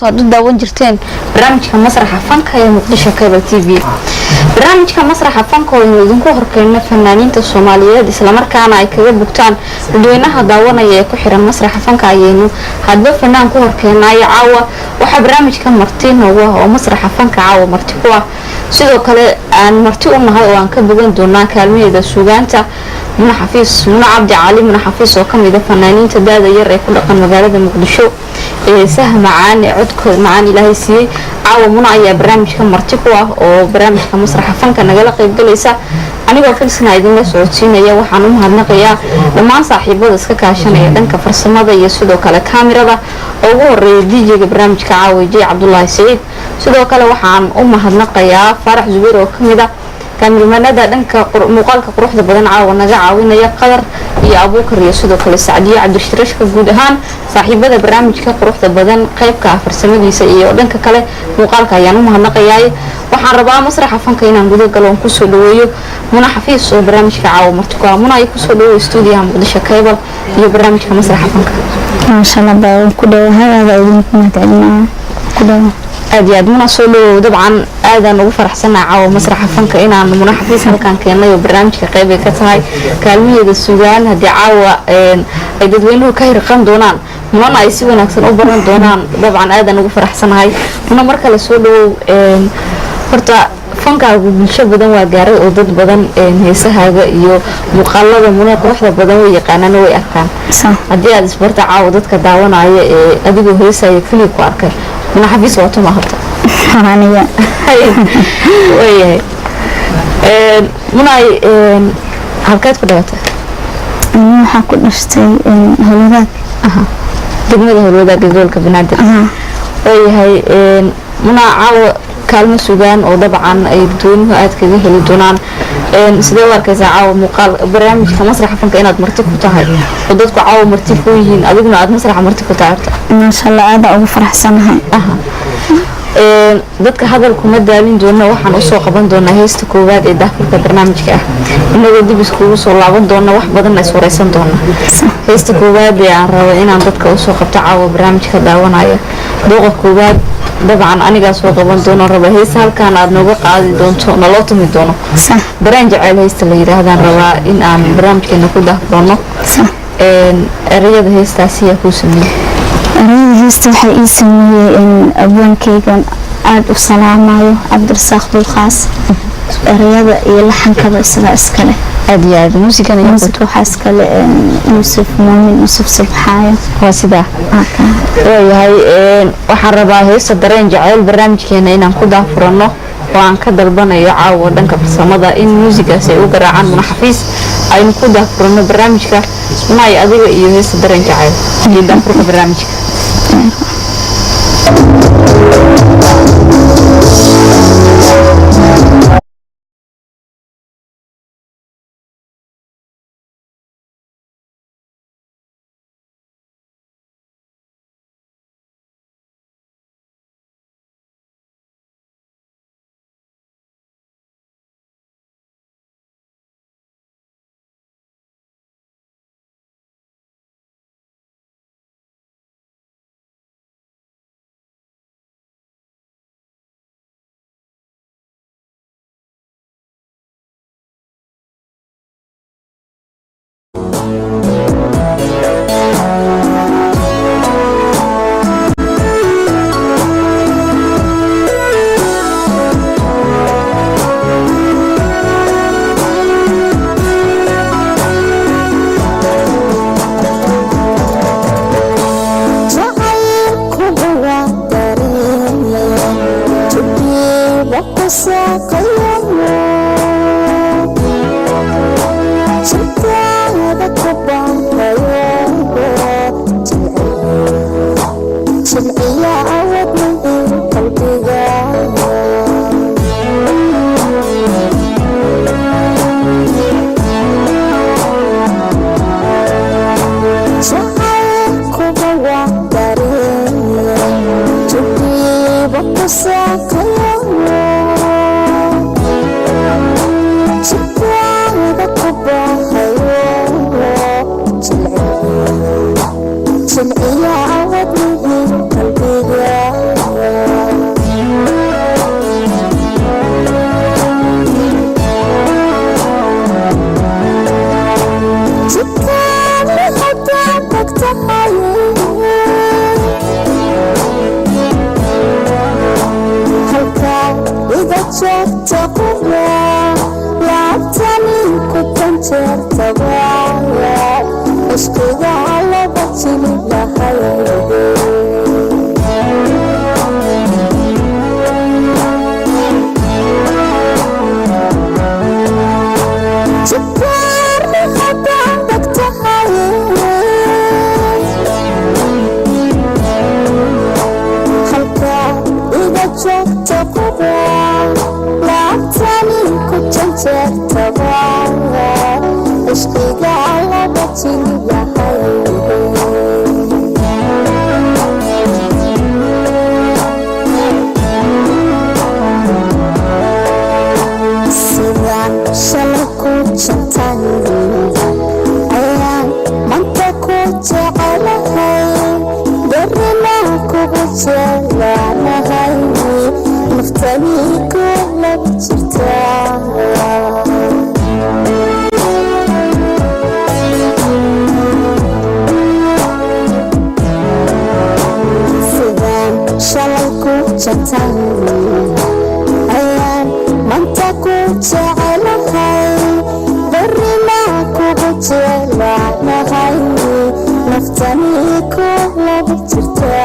Aad u daawan jirteen barnaamijka Masraxa Fanka ee Muqdisho Cable TV. Barnaamijka Masraxa Fanka oo aynu idinku horkeenno fanaaniinta Soomaaliyeed, islamarkaana ay kaga bugtaan dadweynaha daawanaya ee ku xiran Masraxa Fanka, ayaynu hadba fanaan ku horkeenaayo. Caawa waxaa barnaamijka marti noogu ah oo Masraxa Fanka caawa marti ku ah, sidoo kale aan marti u nahay oo aan ka bogan doonaa kaalmaheeda suugaanta, Muna Xafiis, Muna Cabdi Cali. Muna Xafiis oo kamid a fanaaniinta daada yar ee ku dhaqan magaalada Muqdisho ee heesaha macaan ee codkooda macaan Ilaahay siiyey. Caawa Muna ayaa barnaamijka marti ku ah oo barnaamijka Masraxa Fanka nagala qaybgalaysa, anigoo Filsna idinla socodsiinaya. Waxaan u mahadnaqayaa dhammaan saaxiibada iska kaashanaya dhanka farsamada iyo sidoo kale kaamirada, oo ugu horeeya DJ-ga barnaamijka caawa, J Cabdulaahi Saciid. Sidoo kale waxaan u mahadnaqayaa Faarax Zubayr oo kamid ah kaamiramanada dhanka muuqaalka quruxda badan caawa naga caawinaya, Qadar iyo Abuukar iyo sidoo kale Sacdiyo Cabdishirashka. Guud ahaan saaxiibada barnaamijka quruxda badan qaybka ah farsamadiisa iyo dhanka kale muuqaalka ayaan u mahadnaqayaay. Waxaan rabaa Masraxa Fanka inaan guda galo oon kusoo dhaweeyo Muna Xafiis oo barnaamijka caawa marti ku ah. Muna, ay kusoo dhaweeyo stuudiyaha Muqdisho Cable iyo barnaamijka Masraxa Fanka. Maasha Allah, baa ku dhawahay, aada idinku mahadcelinaya, ku dhawa. Aad iyo aad, Muna, soo dhawow. Dabcan aadaan ugu faraxsanaha caawa Masraxa Fanka inaan Muna Xafiis halkaan keennay oo barnaamijka qayb ay ka tahay kaalmaheeda sugaan. Haddii caawa ay dadweynuhu ka hirqan doonaan, Munana ay si wanaagsan u baran doonaan, dabcan aadaan ugu faraxsanahay. Muna, mar kale soo dhawow. Horta fankaagu bulsho badan waa gaaray oo dad badan heesahaaga iyo muuqaalada Muna quruxda badan way yaqaanaan oo way arkaan. Haddii aad isbarta caawa dadka daawanaya ee adigoo heesaya keliya ku arkay, Muna Xafiis waa tuma horta? Aniga. Waayahay Munay, halkeed ku dhalatay? Ani waxaa ku dhashtay Howlwadaag. Degmada Howlwadaag ee gobolka Banaadir. Waayahay Muna, caawa kaalmo sugaan oo dabcan ay dadweynuhu aad kaga heli doonaan. Sidee u arkaysaa caawa muuqaal barnaamijka Masraxa Fanka inaad marti ku tahay oo dadku caawa marti ku yihiin, adiguna aad masraxa marti ku tahay horta? Maasha Allah, aada ugu faraxsanahay. Dadka hadal kuma daalin doono. Waxaan usoo qaban doonaa heesta koowaad ee daahfurka barnaamijka ah, inagoo dib iskugu soo laaban doona, wax badanna iswareysan doona. Heesta koowaad ee aan rabo inaan dadka usoo qabto caawa barnaamijka daawanaya, dooqa koowaad dabcan anigaa soo qaban doono, raba heesta halkaan aad nooga qaadi doonto, naloo tumi doono, Dareen Jaceyl heesta la yidhaahdaan rabaa in aan barnaamijkeena ku daahfurano. Ereyada heestaasi yaa kuu sameeyey? Ereyada heesta waxaa ii sameeyey abwaankeygan aada u salaamayo, Cabdirasaaq Dulkhaas. Ereyada iyo laxankaba isagaa iskale. Aad iyo aad. Muusigan? Muusig waxaa iskale Yuusuf Muumin, Yuusuf Subxaayo. Waa sidaa. Waayahay, waxaan rabaa heesta Dareen Jaceyl barnaamijkeena inaan ku daafurano oo aan ka dalbanayo caawa dhanka farsamada in muusigaasi ay u garaacaan Muna Xafiis, aynu ku daafurano barnaamijka. Munay, adiga iyo heesta Dareen Jaceyl iyo daafurka barnaamijka. Jilciya wadnigii qalbiga. Ishqiga laba jilib lahay. Jibbaarni haddaan degtahay, halka iga joogta quba, laabtani ku janjeertaba. Ishqiga laba jilib lahay. Sidaan shalay ku jantan ayaan manta ku jecelahay, berrina kugu jeclaanahay. Naftani kula jirta. Sidaan shalay ku jantan ayaan manta ku jecelahay, berrina kugu jeclaanahay. Naftani kula jirta.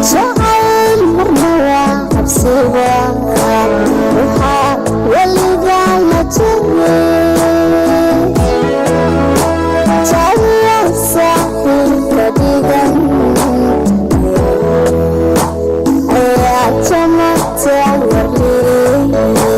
Jacayl marna waa cabsiga, waxaa weligaa la jiray. Jacayl saaxiibka dhigan ayaa jamata warley.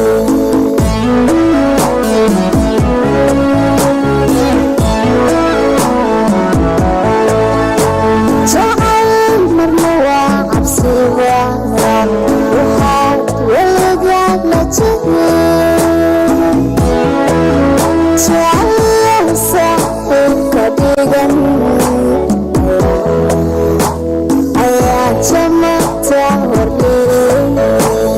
Jacayl marna waa cabsiga, waxaa weligaa la jiray. Jacayl saaxiibka dhigan ayaa jamata warley.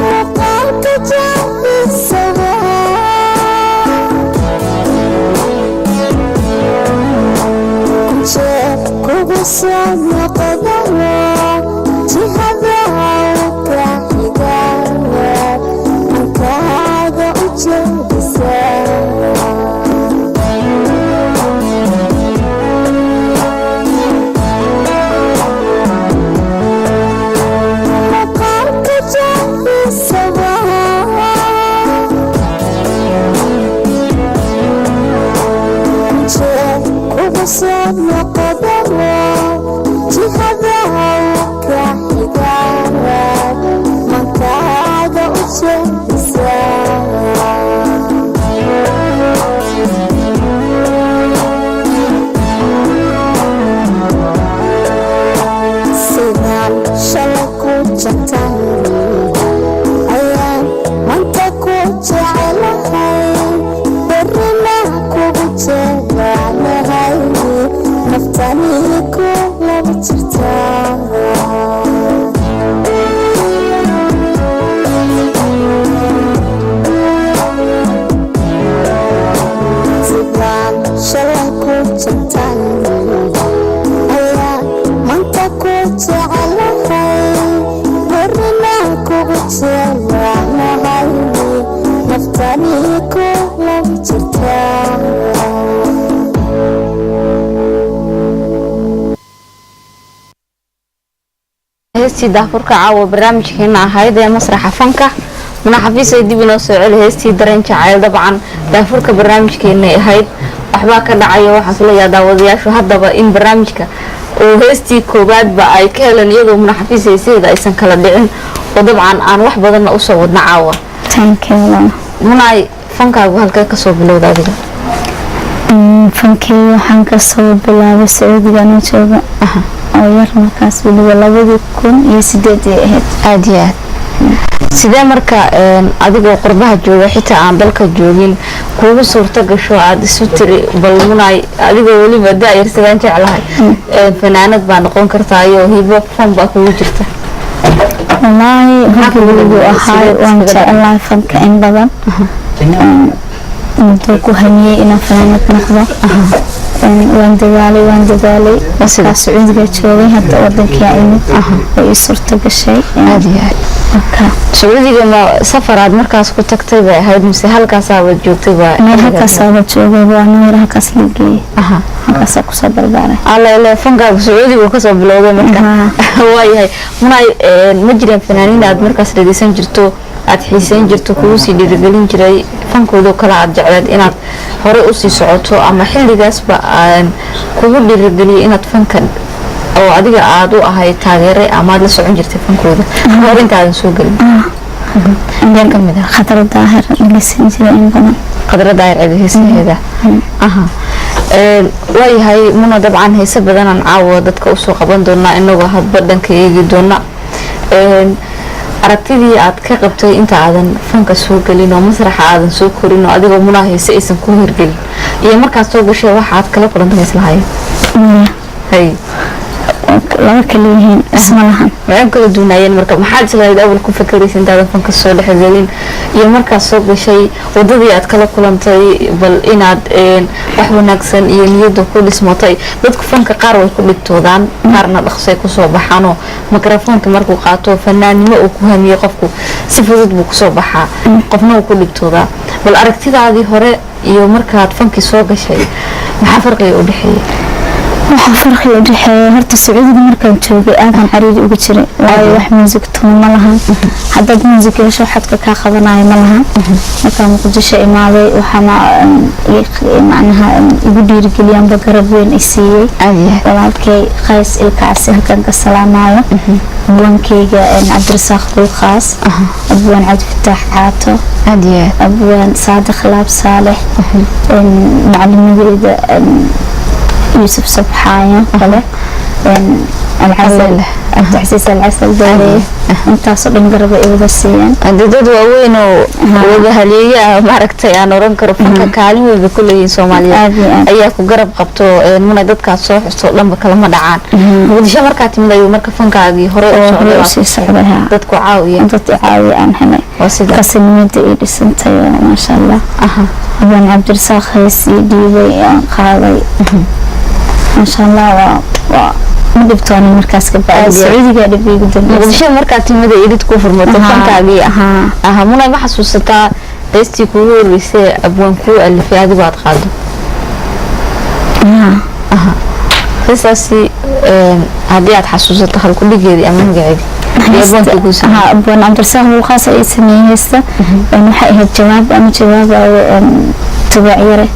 Muuqaalka jaahisaba kunjeer kugu soo noqdayo, jihada ka xiga ankaaga u jeedisa. Muuqaalka jaahisaba kunjeer kugu soo noqdayo, jihada ka xiga mankaaga u jeedisa. Sidaan shalay ku jantan ayaan manta ku jecelahay, berrina kugu jeclaanahay. Naftani kula jirta. Sidaan shalay ku jantan Heestii daahfurka caawa barnaamijkeena ahayd ee Masraxa Fanka. Muna Xafiis ay dib inoo soo celi heestii Dareen Jacayl. Dabcan daahfurka barnaamijkeenay ahayd. Waxbaa ka dhacayo, waxaan filayaa daawadayaashu haddaba in barnaamijka oo heestii koowaadba ay ka heleen, iyadoo Muna Xafiis heesaheeda aysan kala dhicin, oo dabcan aan wax badanna usoo wadna caawa. Thank you. Munaay, fankaagu halkee kasoo bilowda adiga? Fankeyga waxaan kasoo bilaabay Sacuudiga anoo jooga oo yar markaas, weliba 2008 ay ahayd. Aada iyo aad. Sidee marka adigoo qurbaha jooga, xitaa aan dalka joogin, kuugu suurto gasho aada isu tiri, bal Munaay, adigoo weliba da-yar, sidaan jeclahay, fanaanad baa noqon kartaa iyo hibo fan baa kugu jirta? Wallaahi hobigaygu ahaay, waan jecelahay fanka in badan. Muddo ku hamiyey inaan fanaanad noqdo. Waan dadaalay, waan dadaalay. Markaa Sacuudiga joogay, hadda wadankaa imid, way ii suurto gashay. Aada iyo aad. Marka Sacuudiga ma safar aad markaas ku tagtay bay ahayd, mise halkaasaabad joogtay baa? Meel halkaasaaba joogay, waa yar halkaas la geeyey, halkaasaa kusoo barbaaray. Alla ile, fankaagu Sacuudigu kasoo bilowday marka. Waayahay Munaay, ma jireen fanaaniin aad markaas dhegeysan jirto, aad xiiseyn jirto, kugu sii dhiirigelin jiray fankoodoo kale, aad jecleed inaad horey usii socoto, ama xilligaasba aan kugu dhiirigeliyay inaad fanka oo adiga aada u ahayd taageere, ama aad la socon jirtay fankooda hor intaadan soo gelin? Yaa ka mid ah? Khadra Daahir dhegeysan jiray in badan. Khadra Daahir Cige heesaheeda. Aha, waayahay Muna, dabcan heese badanaan caawa dadka usoo qaban doonaa, inagoo hadba dhanka eegi doona. Aragtidii aad ka qabtay inta aadan fanka soo gelin oo masraxa aadan soo korin oo adigoo Munaa heese aysan ku hirgelin, iyo markaad soo gashay waxa aad kala kulantay, islahaayeen? Maya. Hay. Laba kala yihiin, isma lahan. Maxay kala duunaayeen marka? Maxaad islahayd awal ku fakaraysa intaadan fanka soo dhexgelin, iyo markaad soo gashay wadadii aad kala kulantay, bal inaad wax wanaagsan iyo niyadda ku dhismatay? Dadku fanka qaar way ku dhibtoodaan, qaarna dhaqsay kusoo baxaanoo mikrofoonka markuu qaato fanaannimo uu ku hamiyey qofku si fudud buu kusoo baxaa, qofna uu ku dhibtoodaa. Bal aragtidaadii hore iyo markaad fankii soo gashay, maxaa farqiga u dhexeeyay? Waxaa farqi u dhexeeya, horta Sacuudiga markaan joogay aadan cariiri uga jiray, waayo wax muusig tuma ma lahan. Haddaad muusig yeesho, xadka kaa qabanayo ma lahan. Markaan Muqdisho imaaday, waxaana macnaha igu dhiirigeliyaanba garab weyn i siiyey walaalkay Qays Ilkaasi, halkan ka salaamayo, abwaankeyga Cabdirasaaq Dulkhaas, abwaan Cabdifataax Caato, abwaan Saadiq Laab Saalex, macalimadeyda Yuusuf Sabxaayo kale, Alcasal Cabdicasiis Alcasal Daareeye, intaasoo dhan garaba ay wada siiyeen. Hadii dad waaweyn oo wada haleeye ah, maaragtay, aan oran karo fanka kaalin weyn bay ku leeyihiin Soomaaliya, Aad iyo aad. ayaa ku garab qabto. Muna, dadkaas soo xusto dhanba kalama dhacaan. Muqdisho markaa timid ayuu marka fankaagii hore u oo hore socday? Usii socday, haa. Dadku caawiya. Dad i caawiya aan helay. Waa sida. Kasinimada ii dhisantay oo maasha Allah. Abaan Cabdirasaaq hees ii dhiibay, aan qaaday, maasha Allah. Waa ma dhibtoonin markaas ka bacdi. Aad iyo aad. Sacuudigaa dhib iigu dambeysay. Muqdisho markaa timid ay idid ku furmatay fankaagii. Haa. Aha, Muna, ma xasuusataa heestii kuugu horeysay abwaan kuu alifay, adigu aad qaado? Haa. Heestaasi haddii aad xasuusato halkudhigeedii ama magaceedii iyo abwaankii kuu sameeyey? Haa, abwaan Cabdirasaaq Buuqaas ay sameeyey heesta. Waxay ahayd jawaab ama jawaabayo Tubaac Yare,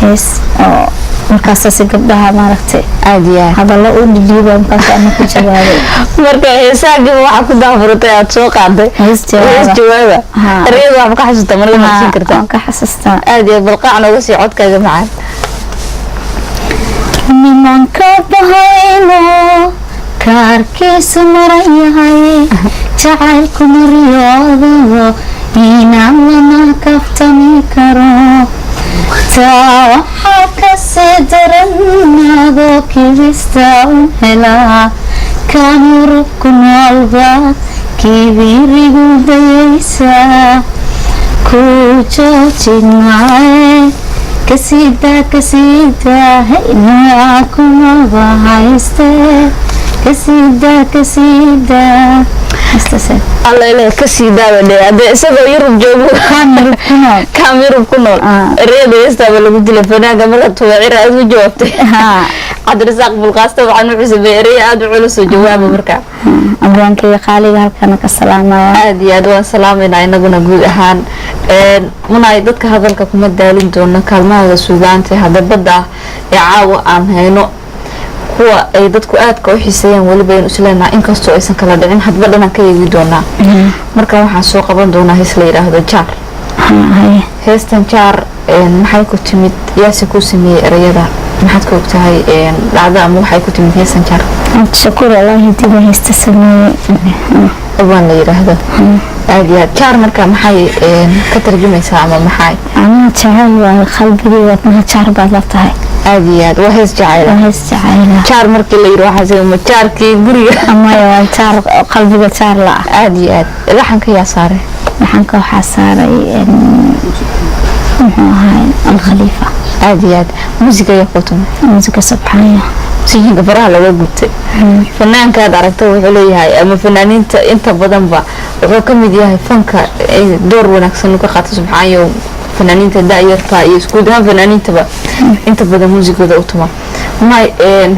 hees oo markaasaasi gabdhaha maaragtay Aada iyo aad. hadallo u dhidhiiba, markaas ama ku jawaabay. Marka heesaagiiba waxaa ku daafuratay, aad soo qaaday hees jawaaba. Hees jawaaba. Haa. Ereyada waxba ka xasuusta mana la maqsin kartaa? Waan ka xasuustaa. Aada iyo aad, balqaac nooga sii codkaaga macaan. Nimanka bahayno kaarkiisu maran yahay, jacaylku maryoodo inaan lama kaftami karo. Taa waxaa kasii daran adoo kibista u helaa, kaan Yurub ku noolba kibirigu dayaysaa, ku joojin maaye, kasida kasida nooca kumaba hayste, kasida kasida. Heestaas. Alla ilaah, kasii daawadhe haddee isagoo Yurub joogo. Kaan Yurub ku nool. Kaam Yurub ku nool. Ereyada heestaaba lagu dilay fanaanka marka Tubacir aad u jawaabtay. Cabdirasaaq Bulqaas dabcan wuxuu sameeyey ereyo aada u culus oo jawaaba marka. Abwaankayga qaaliga halkana ka salaamaya. Aada iyo aad waan salaameynaa inaguna guud ahaan. Munay, dadka hadalka kuma daalin doono. Kaalmahooda suugaanta hadda badda ah ee caawa aan hayno, kuwa ay dadku aadka u xiiseeyaan weliba aynu isleenaha, inkastoo aysan kala dhicin, hadba dhanaan ka eegi doonaa. Markan waxaan soo qaban doonaa hees la yidhaahdo Jaar. Haye. Heestan Jaar maxay ku timid? Yaase kuu sameeyey ereyada? Maxaad ka ogtahay dhacdo ama waxay ku timid heestan Jaar? Cabdishakuur Alaahi diba heesta sameeyey. Abwaan la yidhaahdo. Aada iyo aad. Jaar marka maxay ka tarjumaysaa ama maxay? Aniga jacayl waayo, qalbigii wadnaha jaar baad la tahay. Aada iyo aad, waa hees jacayla. Waa hees jacayla. Jaar markii la yidhi waxaas ma jaarkii guriga? Amaya, waa jaar qalbiga jaar la ah. Aada iyo aad. Laxanka yaa saaray? Laxanka waxaa saaray muxuu ahaay, Alkhaliifa. Aada iyo aad. Muusiga yaa kuu tumay? Muusiga Subxaanya. Musiikinka faraha laga gubtay. Fanaankaad aragta wuxuu leeyahay ama fanaaniinta inta badanba wuxuu ka mid yahay fanka ay door wanaagsan ka qaata Subxaanyo, fanaaniinta da-yarta iyo guud ahaan fanaaniintaba inta badan muusigooda u tuma. May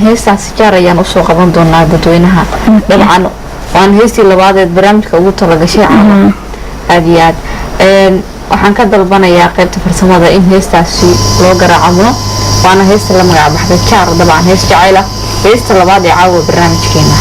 heestaasi Jaar ayaan usoo qaban doonaa dadweynaha. Dabcan waan heestii labaadeed barnaamijka ugu talagashay caawa. Aada iyo aad. Waxaan ka dalbanayaa qaybta farsamada in heestaasi loo garaaco muno, waana heesta la magac baxday Jaar, dabcan hees jacayl ah, heesta labaad ee caawa barnaamijkeena.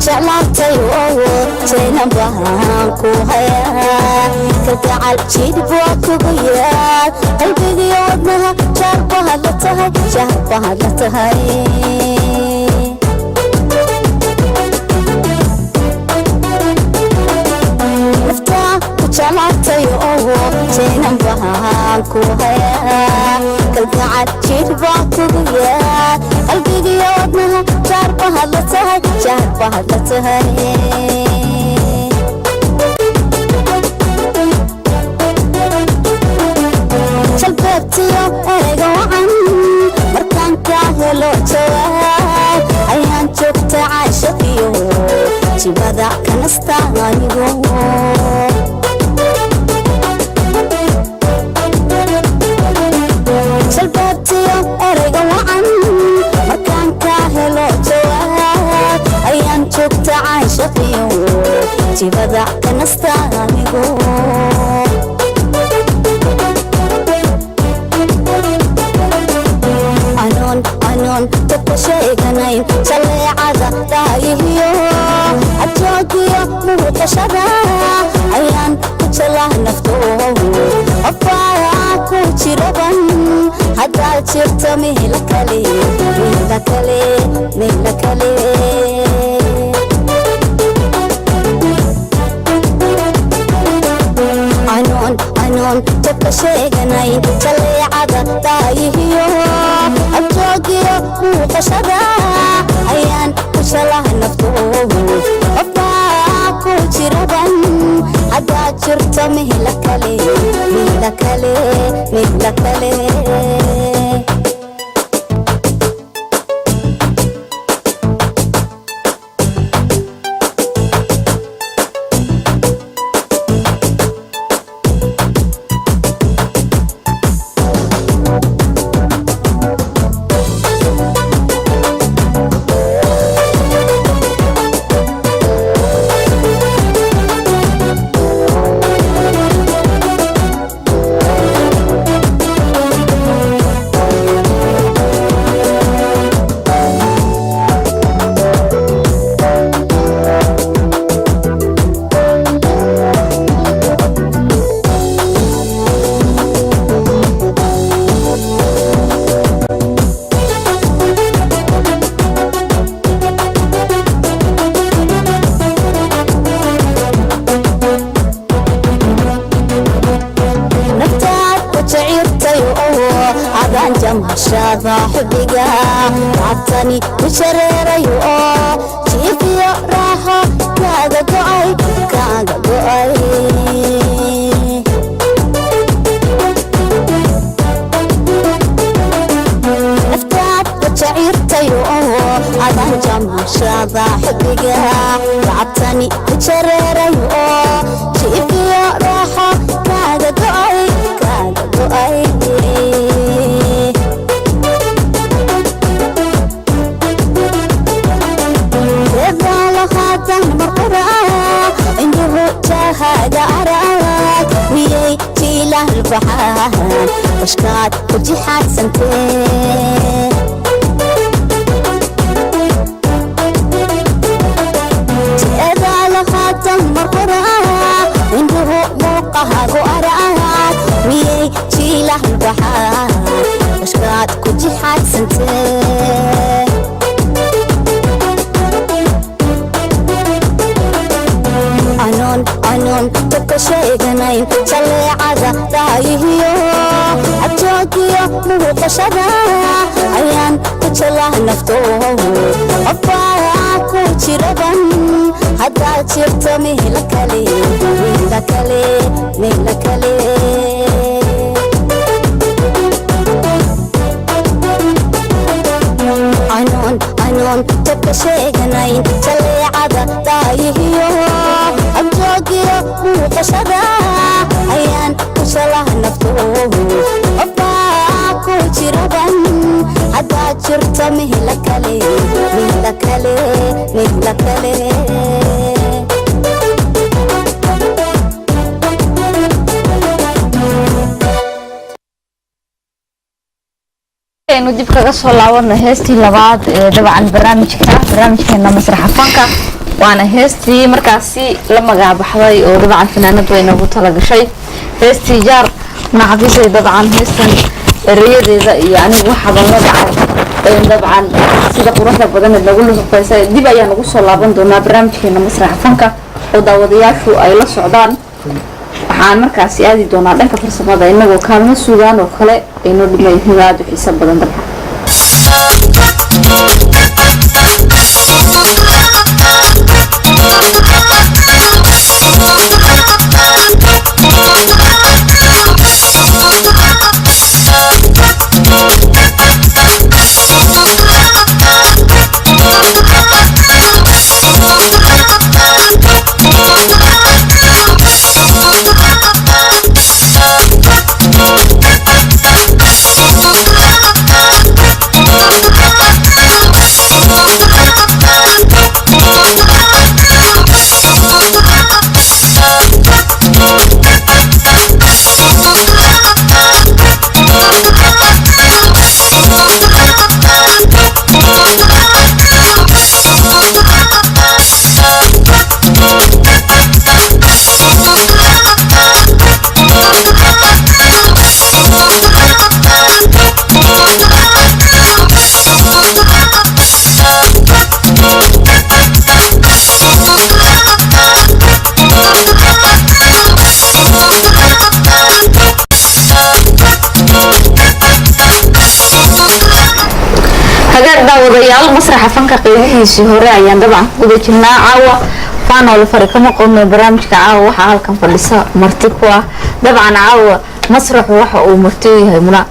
Jeclaatay oo jaynan baan ku hayaa, kalgacal jidh baa kugu yaal, qalbigiyo wadnaha jaar baad la tahay, jaar baad la tahay. Naftaa ku jeclaatay oo jaynan baan ku hayaa, kalgacal jidh baa kugu yaal, qalbigiyo wadnaha jaar baad la tahay, jaar baad la tahay. Jalbeebtiyo ereyga wacan markaan kaa helo jawaab, ayaan joogta caashaqiyo jibada kanasta anigo. Jalbeebtiyo ereyga wacan markaan kaa helo jawaab, ayaan joogta caashaqiyo jibada kanasta anigo. Anoon anoon dadka sheeganayn, jaleecada daayihiyo adjoogiyo muuqashada ayaan ku jalaa nafto, qofbaa ku jiraban haddaad jirto mihla kale, mihla kale, mihla kale. Anoon anoon dadka sheeganay, jaleecada daayihiyo abjoogiyo muuqashada ayaan ku jalaha nafto, qofbaa ku jiraban haddaad jirto mihla kale, mihla kale, mihla kale. Jamashada xubbiga lacabtani ku shareerayo oo jiifiyo raaxo kaaga go'ay, kaaga go'ay. Naftaad ku jaciirtayo oo adan jamashada xubbiga lacabtani ku shareerayo oo jiifiyo raaxo kaaga go'ay, kaaga go'ay. Indhuhu jahaaga arag, miyay jiilaal baxaan bashkaad ku jixaadsantee? Jeedaalahaadan marqura indhuhu muuqahagu arag, miyay jiilaal baxaan bashkaad ku jixaadsantee? Anoon anoon dadka sheeganayn jaleecada daayihiyo abjoogiyo muuqashada ayaan ku jalaa nafto qofbaa ku jiraban. Haddaad jirto mehla kale, mehla kale, mehla kale. Anoon anoon dadka sheeganayn jaleecada daayihiyo abjoogiyo muuqashada ayaan ku jalaha nafto qofbaa ku jiraban. Haddaad jirto mehla kale, mehla kale, mehla kale. Aynu dib kaga soo laabano heestii labaad ee dabcan barnaamijkeena Masraxa Fanka, waana heestii markaasi la magacbaxday oo dabcan fanaanadu ay noogu talagashay, heestii Jaar Nacdisay. Dabcan heestan ereyadeeda iyo anigu waxaaba la dhacay dabcan sida quruxda badan ee lagu luqeysay. Dib ayaan ugu soo laaban doonaa barnaamijkeena Masraxa Fanka oo daawadayaashu ay la socdaan. Waxaan markaasi aadi doonaa dhanka farsamada, inagoo kaalmo sugaan oo kale aynoo dhimayihiin, aada u xiiso badan dabcan. Hagaag daawadayaal, Masraxa Fanka qeybihiisii hore ayaan dabcan ku guda jirnaa. Caawa faanoole fari kama qodno barnaamijka. Caawa waxaa halkan fadhisa marti ku ah dabcan caawa masraxu waxa uu marti u yahay Muna.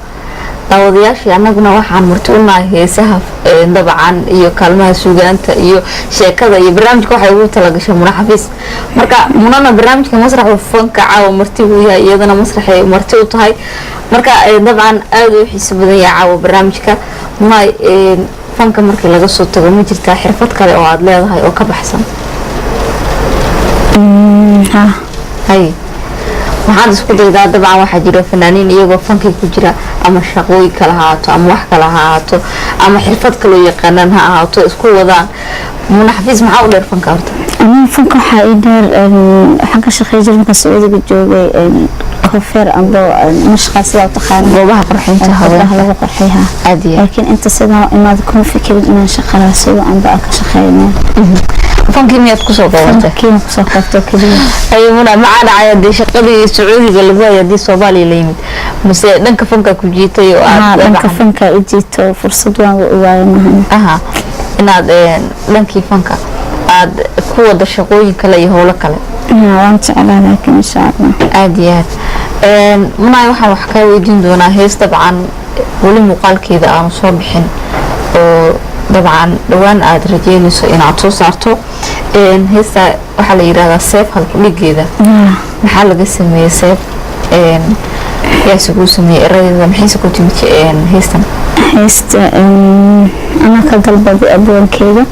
Daawadayaashii annaguna waxaan marti u nahay heesaha dabcan iyo kaalmaha suugaanta iyo sheekada iyo barnaamijka waxay ugu talagashay Muna Xafiis. Marka Munana barnaamijka Masraxu Fanka caawa marti uu yahay, iyadana masraxay marti u tahay. Marka dabcan aada u xiiso badan yahay caawa barnaamijka. Muna, fanka markii laga soo tago, ma jirtaa xirfad kale oo aada leedahay oo ka baxsan? Ha. Hay, waxaad isku daydaa dabcan waxaa jira fanaaniin iyagoo fankii ku jira ama shaqooyin kale ha ahaato ama wax kale ha ahaato ama xirfad kaloo yaqaanaan ha ahaato isku wadaan. Muna Xafiis, maxaa u dheer fanka horta? Aniga fanka waxaa ii dheer, waxaan ka shaqeyn jiray markaan Sacuudiga joogay koofeer amba mashqaa sidaa u taqaana. Goobaha qurxinta gabdhaha haweenka lagu qurxiya. Aad iyo aad. Laakiin inta sidaa imaad kuma fikirin inaan shaqo raadsado amba aan ka shaqeeyo meel. Fankii miyaad kusoo koobatay? Fankiina kusoo koobtay keliya. Ay Muna, maxaa dhacay haddii shaqadii Sacuudiga lagu hayay haddii Soomaaliya la yimid, mase dhanka fanka ku jiitay oo Haa, aad dhanka dabcan fanka i jiito, fursad waan u waayay mahan. Aha, inaad dhankii fanka aad ku wada shaqooyin kale iyo howlo kale. Haa, waan jeclaa, laakiin insha Allah. Aad iyo aad. Munay, waxaan wax kaa weydiin doonaa hees dabcan weli muuqaalkeeda aanu soo bixin oo dabcan dhowaan aad rajeynayso inaad soo saarto. Heesta waxaa la yidhahdaa Seef, halku dhigeeda. Maxaa laga sameeyey Seef? Yaase kuu sameeyey eradeeda? Maxayse ku timid heestan? Heesta anaa ka dalbaday abwaankeyga.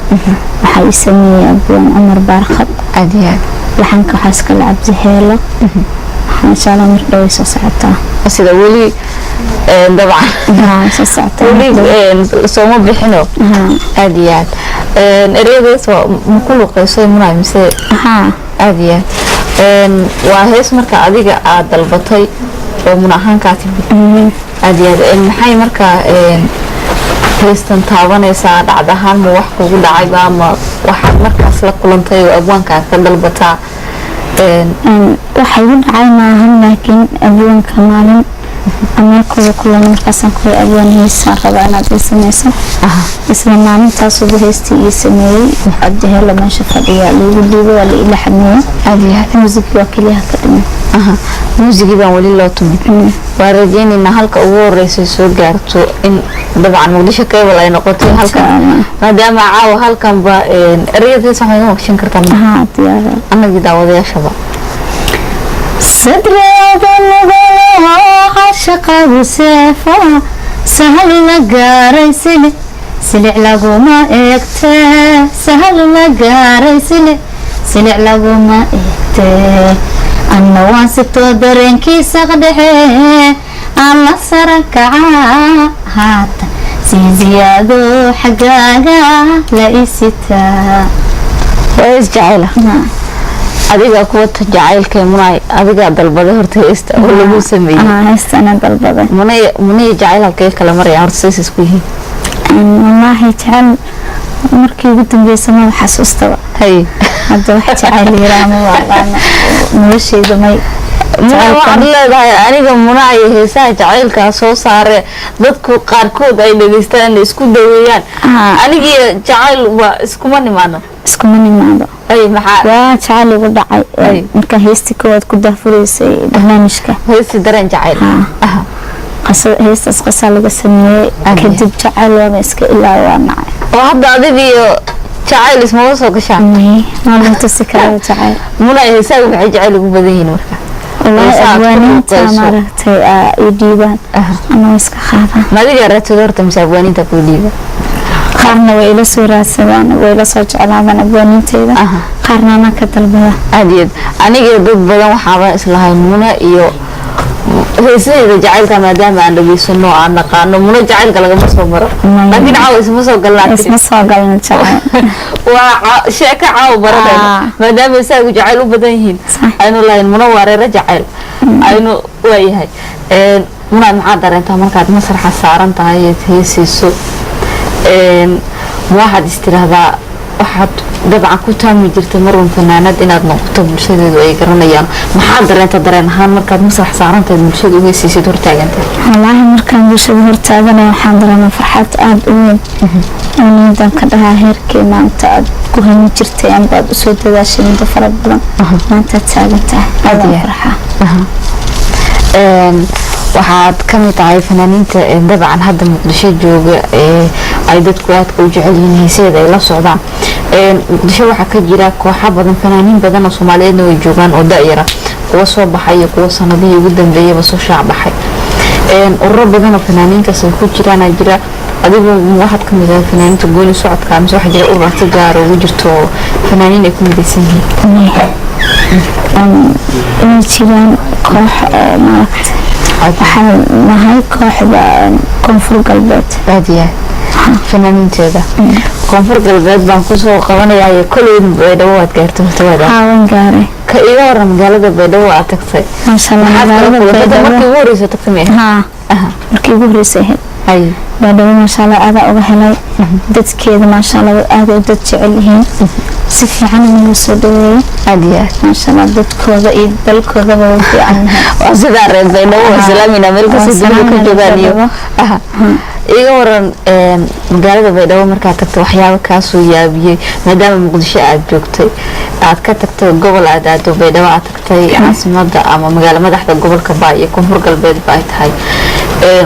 Waxaa ii sameeyey abwaan Cumar Baarqab. Aad iyo aad. Laxanka waxaa iskale Cabdi Heelo. Waxaa insha Allah mar dhow ay soo socotaa. Sida weli dabcan Haa, soo socotaa. weli sooma bixino. Haa. Aad iyo aad. Ereyadaas waa ma ku luqeyso, Munay, mise? Haa. Aad iyo aad. Waa hees marka adiga aad dalbatay oo Muna ahaan kaa timid. Aad iyo aad. Maxay marka heestan taabanaysaa? Dhacd ahaan ma wax kugu dhacayba, ma waxaad markaas la kulantay oo abwaankaa ka dalbataa? Waxa igu dhacay maahan, laakiin abwaanka maalin ameerkooda kulan markaasaan kuwa abwaan heesaan rabaa inaad ii sameyso. Isla maalintaasuba heestii ii sameeyey. Cabdi Heelo meesha fadhiya loogu dhiibay, waa la ila xameeyey. Aad iyo aad. Muusigii waa keliyaha ka dhiman. Aha, muusigii baan weli loo tumin. Waan rajeynaynaa halka ugu horeysay soo gaarto in dabcan Muqdisho Cable ay noqotay halkan, Allah. maadaama caawa halkanba ereyada hees waxay maqshin kartaa. Haa, diyaar. Annagii daawadayaashaba. Sadreeda nugolo cashaqagu seefo sahal la gaaray, silic silic laguma eegtee, sahal la gaaray, silic silic laguma eegtee. Anna waan sitoo dareenkiisa dhexe aan la sara kacaa, haatan sii ziyaado xaggaaga la isitaa. Waa hees jacayla adigaa kuwata jacaylka. Munay, adigaa dalbaday horta heesta oo lagu sameeyey? Haa, heesta ana dalbaday. Munay, Munay, jacayl halkee kala maraya horta? Says isku yihiin? Wallaahi jecel markii ugu dambeysa maba xasuustaba. Hadda wax jecel yiraa ma aqaano nolosheyda may. Muna, waxaad leedahay aniga Munaayo heesaha jacaylkaa soo saare dadku qaarkood ay dhegeystaan inay isku daweeyaan. Anigiyo jacayl waa iskuma nimaano. Iskuma nimaado. Ay, maxaa? Waa jacayl igu dhacay Ay. markaa heestii koowaad ku daahfureysay barnaamijka. Heesti dareen jacayl. Haa. Heestaas qasaa laga sameeyey. Kadib jacayl waaba iska ilaa waa nacay. Oo hadda adigiyo jacayl ismama soo gashaan? May, ma tusi karo jacayl. Muna, heesaha maxay jacayl ugu badan yihiin marka? Wallaahi Heesaha aad ku abwaaniinta luqeyso. maaragtay ii dhiibaan ama way iska qaadaan. Ma adiga raadsado horta mise abwaaniinta kuu dhiiba? Qaarna way ila soo raadsadaan, way ila soo jeclaadaan abwaaniinteyda, qaarna anaa ka dalbada. Aad iyo aad. Aniga dad badan waxaaba islahayn Muna iyo heesaheeda jacaylka, maadaama aan dhageysano, aan naqaano Muna jacaylka lagama soo maro. Maya. Laakiin caawa isma soo galnaa. Isma soo galna jacayl. Waa sheeko caawa baranayno, maadaama isaagu jacayl u badan yihiin. Aynu lahayn Muna waa reero jacayl aynu waayahay. Muna, maxaad dareentaa markaad masraxa saaran tahay eed heesayso? Ma waxaad istiraahdaa waxaad dabcan ku taami jirtay marun fanaanad inaad noqoto bulshadeedu ay garanayaan? Maxaad dareenta dareen ahaan markaad masrax saaran tahay, bulshada u heesaysid, hortaagantahay? Wallaahi markaan bulshada hortaaganaya waxaan dareemaa farxad aada u weyn oo niyadan ka dhahaa heerkii maanta aad ku hami jirtay amba aad usoo dadaashay muddo fara badan maantaad taagan tahay. Aad aadaan iyo aad. farxaa. Waxaad ka mid tahay fanaaniinta dabcan hadda Muqdisho jooga ee ay dadku aadka u jecel yihiin, heesaheeda ay la socdaan. Muqdisho waxaa ka jira kooxo badan, fanaaniin badan oo Soomaaliyeedna way joogaan oo da-yara, kuwa soo baxay iyo kuwa sanadihii ugu dambeeyaba soo shaac baxay. Ururo badan oo fanaaniintaas ay ku jiraan jira. Adigu waxaad ka mid tahay fanaaniinta gooni socodka mise waxaa jira urur si gaar ugu jirto oo fanaaniin ay ku midaysan yihiin? Way jiraan koox oo maaragtay, waxaan nahay kooxda Koonfur Galbeed. Aad iyo aad, fanaaniinteeda Koonfur Galbeed baan kusoo qabanayaa. Koley Baydhabo waad gaartay horta, waad Haa, waan gaaray. Ka iga waran magaalada Baydhabo aad tagtay. Maasha Allah. Maxaad kala Magaalada kulantay Baydhabo markii ugu horeysa tagtay miya? Haa. Markii ugu horreysay ahayd. Haye. Baydhabo, maasha Allah, aadaa uga helay dadkeeda. Maasha Allah, aad ay dad jecel yihiin, si fiican nagu soo dhaweeyay. Aad iyo aad. Maasha Allah, dadkooda iyo dalkoodaba way fiican yahay. Waa sidaa, reer Baydhabo waa salaamina meel kasta dunida ka joogaan iyo Aha. Iga waran, magaalada Baydhabo markaad tagto, waxyaabo kaasoo yaabiyey, maadaama Muqdisho aad joogtay, aad ka tagtay gobol, aad aado Baydhabo, aad tagtay caasimada ama magaalo madaxda gobolka Baay iyo Koonfur Galbeed ba ay tahay,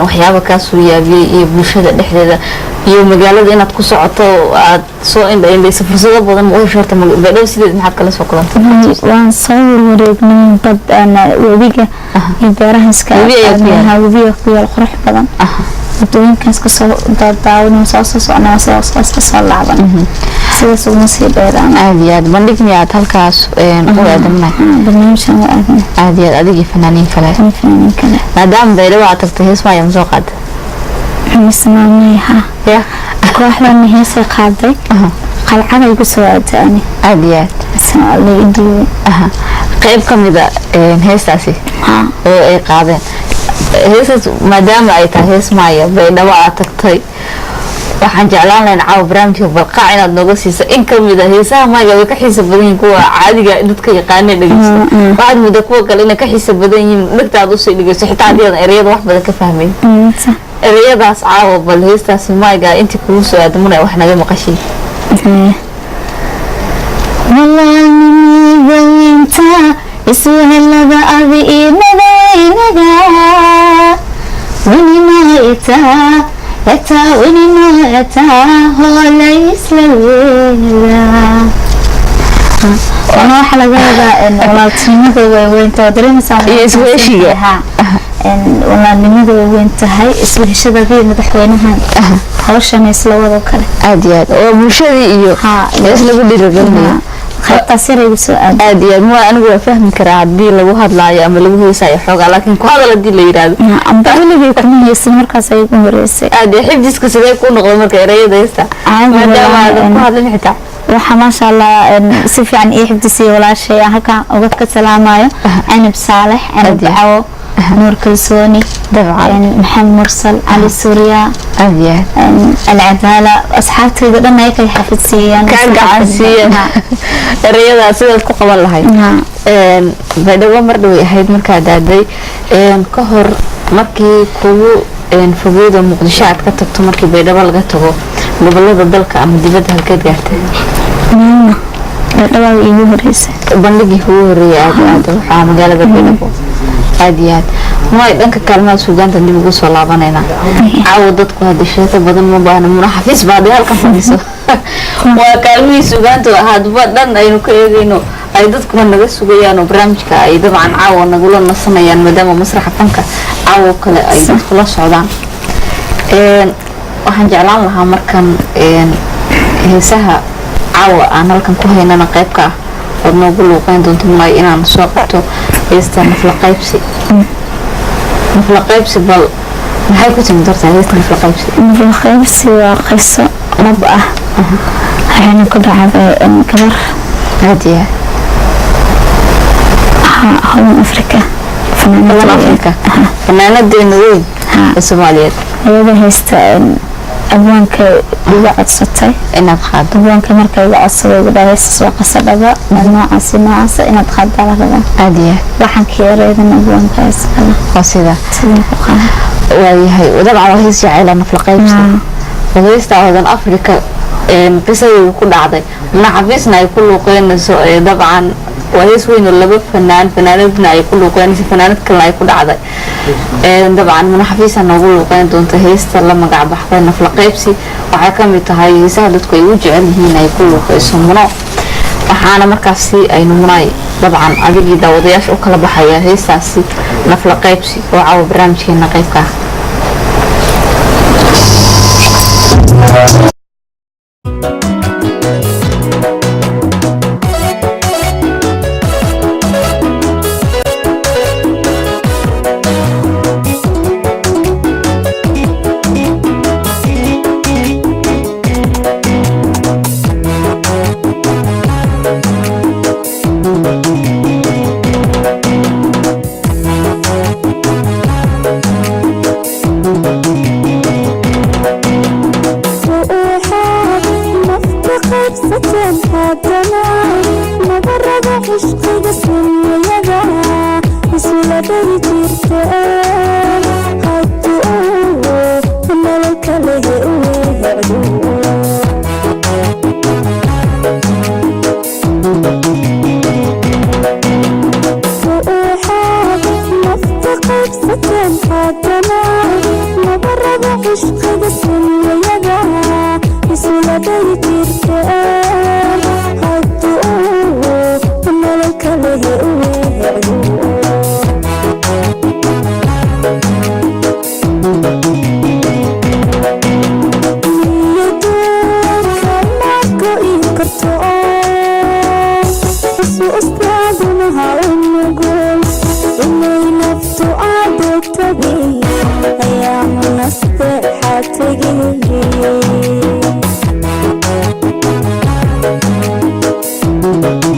waxyaabo kaasoo yaabiyey iyo bulshada dhexdeeda iyo magaalada inaad ku socoto, aad soo indha indhayso, fursado badan ma u hesho horta? Baydhabo sideed maxaad kala soo kulantay? Waan soo warwareegnay bad webiga iyo beeraha iska. Webi ayaa ku yaal? Haa, webiga ku yaal, qurux badan. Wadooyinkaas kasoo daadaawan, soo socnaa, soo iska soo laaban, sidaas uguma sii dheeraan. Aad iyo aad. Bandhig miyaad halkaas u aadamnahay? Barnaamijkan waa aadan. Aad iyo aad, adigii fanaaniin kale? Fanaaniin kale. Maadaama Baydhabo aad tagtay, hees maaya ma soo qaada? Mismaamay, ha. Ya. Kooxdan heesay qaaday, qalcada igu soo aaday ani. Aad iyo aad. La ii duubay. Aha. Qayb ka mida heestaasi oo ay qaadeen heestaas, maadaama ay tahay hees maaya, Baydhabo aad tagtay, waxaan jeclaan lahayn caawa barnaamijka balqaac inaad nooga siiso in ka mid a heesaha maayga. Way ka xiisa badan yihiin kuwa caadiga dadka yaqaana dhegeysta. Waxaad moodaa kuwa kale inay ka xiisa badan yihiin, dhegta aad usii dhegeysto xitaa haddii aadan ereyada wax badan ka fahmayn. Ereyadaas caawa bal heestaasi maayga intii kugu soo aadamuna wax naga maqashay. Walaalnimadaynta iswehelada adi iyo madaxweynaga weninaa etaa weninaa etaa hoolay isla weelaa. Wana waxaa laga wadaa walaaltinimada way weynta, waa dareemaysaa. Iyo isweheshiga. Ha, walaalnimada way weyn tahay, isweheshadadii madaxweynahan hawshan isla wado kale. Aad iyo aad, oo bulshadii iyo hees lagu dhiirigelinayo. Qaybtaas yar igu soo aad. Aad iyo aad. Ma anigu waa fahmi karaa haddii lagu hadlaayo ama lagu heesaayo xoogaa, laakiin ku hadal haddii la yidhaahdo. Amba weligay kuma heysan, markaas ay ugu horeysay. Aad iyo xifdiska sidee ku noqdo marka ereyada heesta, Caadi. maadaama aadan ku hadlin xitaa? Waxaa, maasha Allah, si fiican ii xifdisiyay walaashay aan halkan uga ka salaamayo, Canab Saalex Canab, Aad iyo. Cawo Nuur Kalsooni, Dabcan. Maxamed Mursal, Cali Suuriya, Aad iyo aad. Alcadaala, asxaabtayda dhan ay kay xafidsiiyaan. Kaa gacan siiyeen ereyada sidaad ku qaban lahayd. Baydhabo mar dhaway ahayd markaad aaday. Ka hor markii kugu fogeyda Muqdisho aad ka tagto, markii Baydhabo laga tago, gobolada dalka ama dibadda halkeed gaartay? Meelna, Baydhabo iigu horeysay. Bandhigii kugu horeeyay aad aado waxaa magaalada Baydhabo. Aad iyo aad. May dhanka kaalmaha suugaanta dib ugu soo laabanaynaa. Caawa dadku hadda sheeko badan ma baahna, Muna Xafiis baa hadday halkan fadhiso. Waa kaalmihii suugaanta hadba dhan aynu ka eegayno, ay dadkuna naga sugayaan oo barnaamijka ay dabcan caawa nagula nasanayaan, maadaama masraxa fanka caawo kale ay dadku la socdaan. Waxaan jeclaan lahaa markan heesaha caawa aan halkan ku haynana qayb ka ah ood noogu luuqeyn doonto, Mulay, inaan soo qabto heesta Nafla Qaybsi. Nafla Qaybsi bal maxay ku timid horta heesta Nafla Qaybsi? Nafla Qaybsi waa qiso dhab ah, waxayna ku dhacday gabar. Aad iyo aad. Hodan Afrika. Hodan Afrika, fanaanadeena weyn ee Soomaaliyeed. Iyada haysta abwaanka iga codsatay inaad qaado. Abwaanka marka iga codsaday, igu dhahay heestas waa qiso dhaba noocaasi noocaasa, inaad qaadaa la rabaa. Aad iyo aad. Waxaanka yareedan abwaanka iskala. Waa sida. Sidii ku qaada. Waayahay, dabcan waa hees jacayla Nafla Qaybsi. Heesta Hodan Afrika qisadii ku dhacday, Muna Xafiisna ay ku luuqeynayso. Dabcan waa hees weyn oo laba fanaan, fanaanadna ay ku luuqeynayso, fanaanad kalena ay ku dhacday. Dabcan Muna Xafiisa noogu luuqeyn doonta heesta la magac baxday Nafla Qaybsi. Waxay ka mid tahay heesaha dadku ay u jecel yihiin ay ku luuqeyso Muno. Waxaana markaasi aynu, Munay, dabcan adigii daawadayaasha u kala baxaya heestaasi Nafla Qaybsi oo caawa barnaamijkeena qaybka ah. Haddana nabarada cishqiga sunniyada isula dhari jirteen hadduu nolol kale u weecdo. Ruuxaad nafta qaybsateen, haddana nabarada cishqiga sunniyada isula dhari jirteen hadduu nolol kale u weecdo. Thank you.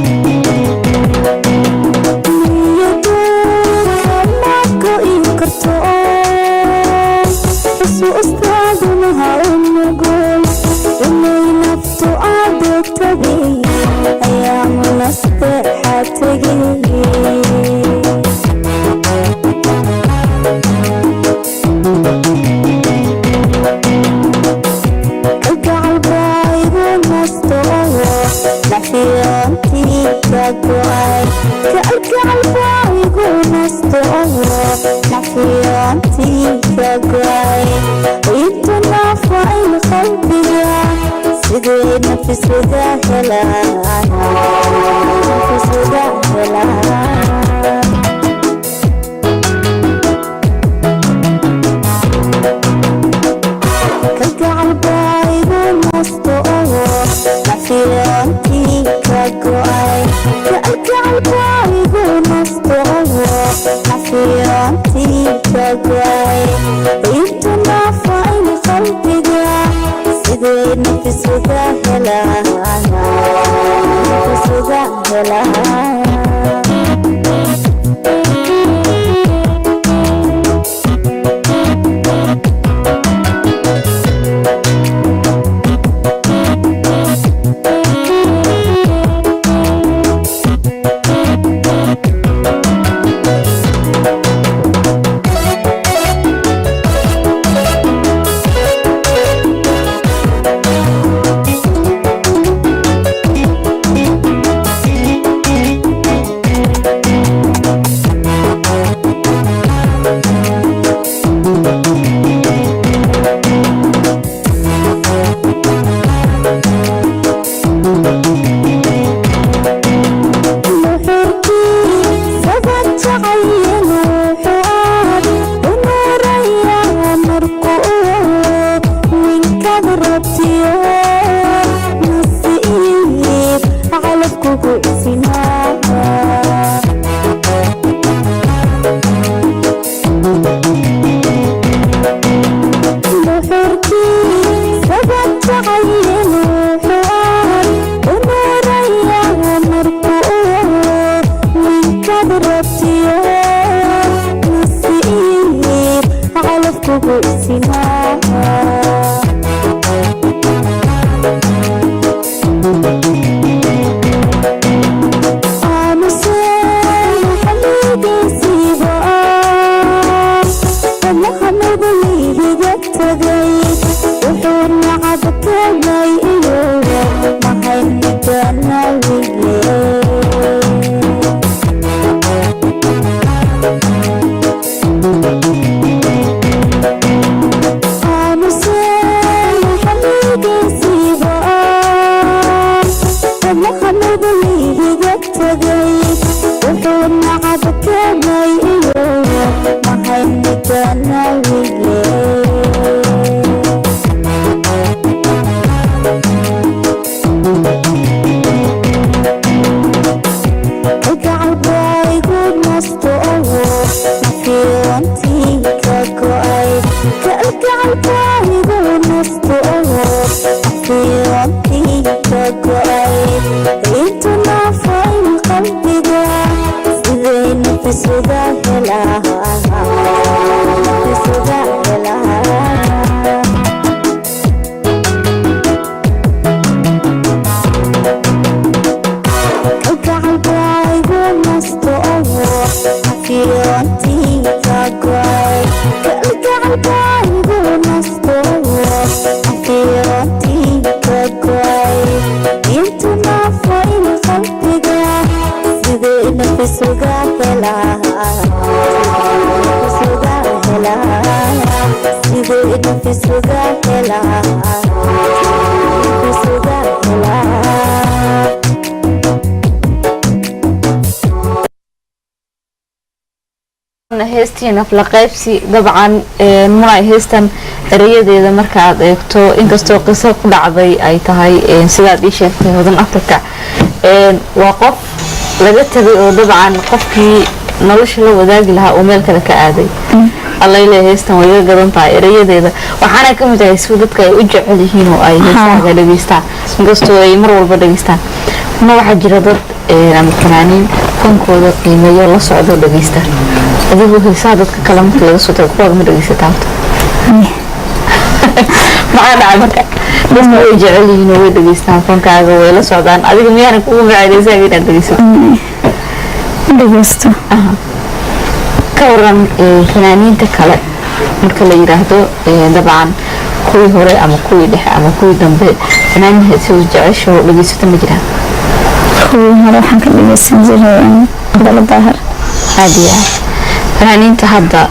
Sidee nafisuga helaan, nafisuga helaan? Kalgacal baa igu nasto oo nafiyantii ka go'ay. Kalgacal baa igu nasto oo nafiyantii ka go'ay. Intu naafayn qalbiga, sidee nafisuga helaan, nafisuga helaan? Qalbiga sidee nafisuga helaa, nafisuga? Nafisuga helaa, nafisuga helaa, sidee nafisuga helaa, nafisuga helaa. Heestii Nafla Qaybsi. Dabcan Munay, heestan erayadeeda marka aad eegto, inkastoo qiso ku dhacday ay tahay, sidaad ii sheegtay Hodan Africa, waa qof laga tagay oo dabcan qofkii nolosha la wadaagi lahaa uu meel kale ka aaday. Allayle, heestan way iga gadan tahay erayadeeda, waxaana ka mid tahay si dadka ay u jecel yihiin oo ay heesahaga dhegeystaan, inkastoo ay mar walba dhegeystaan. Ma waxaa jira dad ama fanaaniin fankooda qiimeeyo, la socdo, dhegeysta? Adigu heesaha dadka kale marka laga soo tago, kuwaaga ma dhegeysataa horta? Maxaa dhacay marka? Dadku way jecel yihiin oo way dhegeystaan fankaaga, way la socdaan. Adiga miyaana kugu macaaneysaa inaad dhegeysato? Ma dhegeysto. Ka waran fanaaniinta kale marka la yiraahdo, dabcan kuwii hore ama kuwii dhexe ama kuwii dambe, fanaaniin heesoo jecesha oo dhegeysato ma jiraan? Kuwii hore waxaan ka dhegeysan jiray Cabdalla Daahir. Aad iyo aad. Fanaaniinta hadda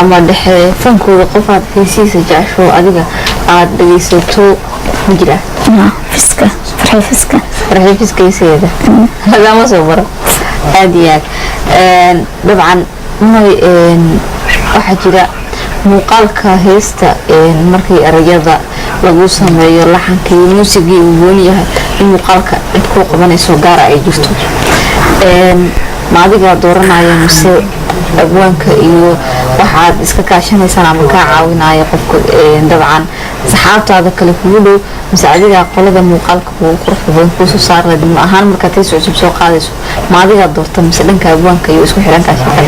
ama dhexe fankooda qofaad heesihiisa jecesho adiga aad dhegeysato ma jiraan? Fiska, Farxi Fiska. Farxi Fiskayseeda lagama soo baro. Aad iyo aad. Dabcan may waxaa jira muuqaalka heesta markii erayada lagu sameeyo, laxanka iyo muusigii uu gooni yahay, in muuqaalka cid kuu qabanayso gaara ay jirto. Ma adigaa dooranaya mise abwaanka iyo waxaad iska kaashanaysaan ama kaa caawinaya qofka, dabcan saxaabtaada kale kugu dhow, mise adigaa qolada muuqaalka kugu quruxda badan kuusoo saar lahayd? Ma ahaan markaad hees cusub soo qaadayso, ma adigaa doorta mise dhanka abwaanka iyo isku xirantaa shaqada?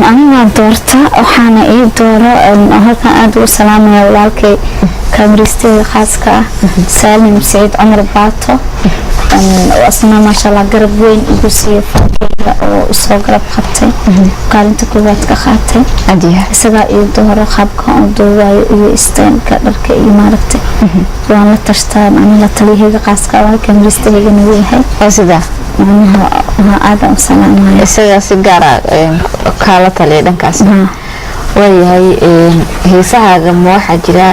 Anigaa doorta. Waxaana ii dooro, halkan aada ugu salaamaya walaalkay kaamiristeyda khaaska ah, Saalim Saciid Cumar Baato, oo asna maasha Allah garab weyn igu siiyey fankeyga oo isoo garab qabtay, kaalinta koowaad ka qaatay. Isagaa ii dooro qaabka aan duubayo iyo istaylka dharka iyo maaragtay. Waan la tashtaa, macnaha la taliyahayga khaaska ah kaamiristahayga nagu yahay. Waa sidaa. Macnaha waa aada u salaamaya. Isagaa si gaara kaala taliya dhankaas. Waayahay. Heesahaaga ma waxaa jira,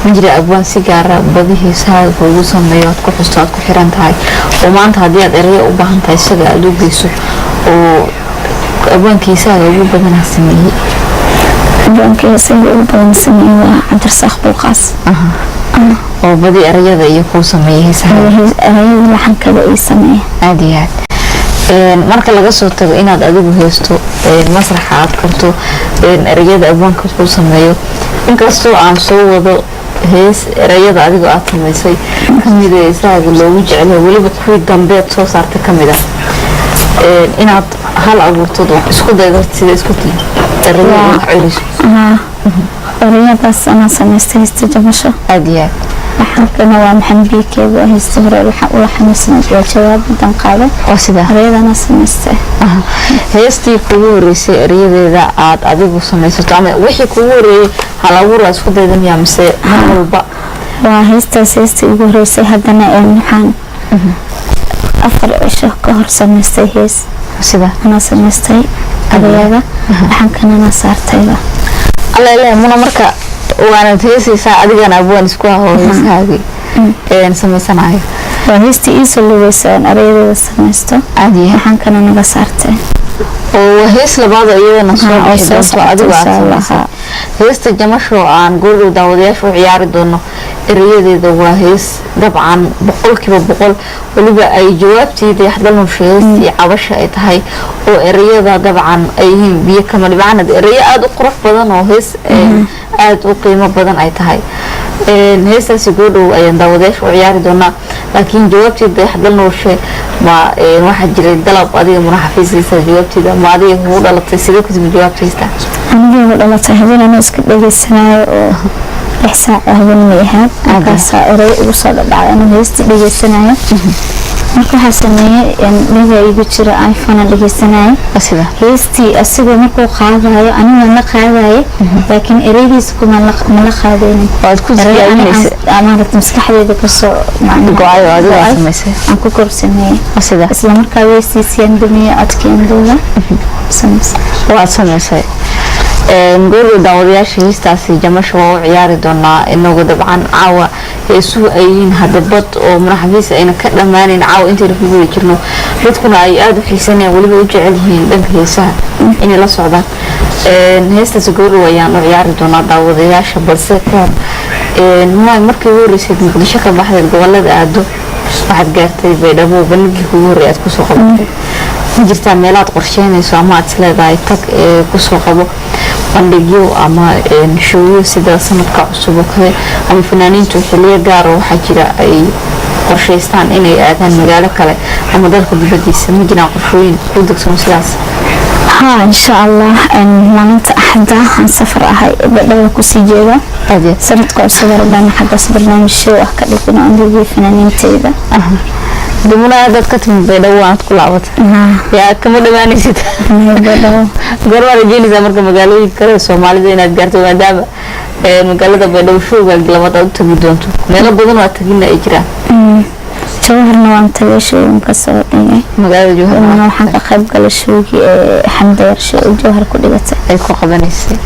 ma jira abwaan si gaara badi heesahaaga kuugu sameeyo, aad ku xusto, aad ku xiran tahay, oo maanta haddii aad erayo u baahan tahay isaga aada u geyso, oo abwaanka heesahaaga ugu badanaa sameeyey? Abwaanka heesahayga ugu badan sameeyey waa Cabdirasaaq Bulqaas. Oo badi erayada iyo kuu sameeyey heesahaaga? Erayada, laxankada ii sameeya. Aada iyo aad. Marka laga soo tago inaad adigu heesto, masraxa aad korto, erayada abwaanka kuu sameeyo, inkastoo aan soo wado hees erayada adigoo aad samaysay kamida heesahaaga loogu jecelyahay, weliba kuwii dambeed soo saartay kamid ah, inaad hal abuurtood wax isku daydo, sida isku tihi erayada wax celiso? Erayadaas anaa samaystay heesta Jabasho. Aada iyo aad. Laxankana waa Maxamed Biikeed, waa heesta hore ula xanuunsanad, waa jawaab intaan qaaday. Waa sidaa. Erayadana samaystay. Heestii kugu horeysay erayadeeda aad adigu samaysato ama wixii kugu horeeyey hal abuur aad isku dayda miyaa mise mar walba? Waa heestaas heestii ugu horeysay. Haddana waxaan 4 cisho ka hor samaystay hees. Sida? Anaa samaystay erayada, laxankana anaa saartayba. Alla ilaah, Muna, marka waanad heesaysaa, adigana abwaan isku ah oo heesahaagii samaysanayo. Waa heestii iisoo lugeysa aan erayadeeda samaysto. Aada iyo aad. Laxankana naga saartay. Oo waa hees labaad oo iyadana soo oo bixi soo doonto socota, adigo aad insha Allah. samaysay. Heesta Jamasho aan goordhow daawadayaasha u ciyaari doono erayadeeda waa hees dabcan 100% weliba ay jawaabtii Dayaxdalnusha, heestii Cabasha ay tahay, oo erayada dabcan ay yihiin biyo kama dhibcanad, erayo aada u qurux badan oo hees aada u qiimo badan ay tahay. Heestaasi goordhow ayaan daawadayaasha u ciyaari doonaa, laakiin jawaabtii Dayaxdalnushe ma waxaa jiray dalab adiga Muna xafiiskiisa jawaabteeda, ma adiga kugu dhalatay? Sidee ku timid jawaabta heesta? Anigii ugu dhalatay. Habeen anoo iska dhegeysanayo oo 6 saac oo habeenimay ahayd, markaasaa eray igu soo dhadhacay anoo heestii dhegeysanayo. Marka waxaa sameeyey, dhaga igu jira iPhone aan dhegeysanaya. Sida Heestii asigoo markuu qaadayo aniga la qaadaye, laakiin ereydiisa kuma ma la qaadaynin. Waad ku Erey ani tijaabinaysa. Maaragta maskaxdeyda kasoo macnaha Go'ay oo adiga go'ay, samaysay. Aan ku kor sameeyey. Sida Isla markaa weestiisiyaan damiyey, codkiin duuba samaysay. Waad samaysay. Goorgow daawadayaasha heestaasi Jamasha waa u ciyaari doonaa, inagu dabcan caawa heesuhu ay yihiin hadabad oo manaxafiis ayna ka dhammaanayn caawa intaynu ku guda jirno, dadkuna ay aada u xiisanayaan, weliba u jecel yihiin dhanka heesaha inay la socdaan. Heestaasi goorgow ayaan u ciyaari doonaa daawadayaasha, balse ka hor, markii ugu horreysay Muqdisho ka baxdeed gobolada aado, waxaad gaartay Baydhabo, bandhigii kugu horreey aad kusoo qabatay. Ma jirtaa meelaad qorsheynayso ama aad isleedahay tag ee kusoo qabo bandhigyo ama showyo, sida sanadka cusub oo kale, ama fanaaniintu xiliyo gaar oo waxaa jira ay qorshaystaan inay aadaan magaalo kale ama dalka dibadiisa? Ma jiraan qorshooyin ku degsan sidaas? Haa, insha Allah, maalinta Axadda aan safar ahay, Baydhabo kusii jeeda. Sanadka cusub rabaan xaggaas barnaamij show ah ka dhigin oo andigii fanaaniinteyda. Dumuna dad ka timid Baydhabo waad ku laabatay, yaa kama dhammaanaysid. Baydhabo. Goormaa rajeynaysaa marka magaalooyinka kale ee Soomaalida inaad gaarto, maadaama magaalada Baydhabo showga labaad aad u tagi doonto, meelo badan oo aad tagina ay jiraan? Jawharna waan tagay, showgan kasoo dhigay. Magaalada Jowhar? Waxaan ka qayb galay showgii ee Xamdayar show Jawhar ku dhigatay. Ay ku qabanaysay.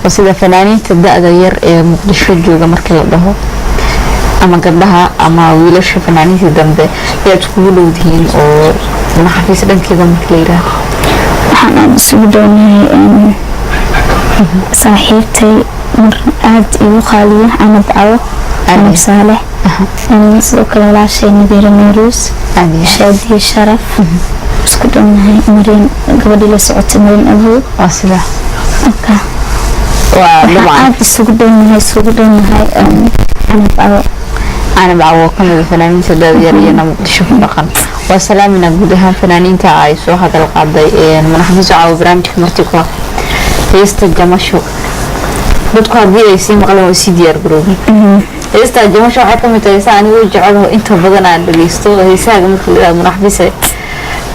Oo sida fanaaniinta da-da yar ee Muqdisho jooga markii la dhaho, ama gabdhaha ama wiilasha fanaaniinta dambe, ayaad iskugu dhowdihiin oo Naxafiis dhankeeda markii la yidhaahdo? Waxaan aada isugu dhownahay saaxiibtay mar aada igu qaaliya, Canab Cawo, Canab Saalex, sidoo kale walaashay Nadiira Nayruus, Shaadiye Sharaf isku dhownahay, Mariin, gabadhii la socotay, Mariin Abuud. Waa sida Marka waa waxaan dabcan aada isugu dhownahay Canab Cawo. Canab Cawo ka mid a fanaaniinta da-da yar iyana Muqdisho ku dhaqan. Waa salaamina guud ahaan fanaaniinta ay soo hadal qaaday Manaxafiiso Caawo barnaamijka marti ku ah. Heesta Jamasho dadku haddii ay sii maqleen way sii diyaar garoobeen. Heesta Jamasho waxay ka mid tahay heesaha anigu jecelaho inta badan aan dhageysto heesahaaga marka la yidhahdo. Manaxafiise,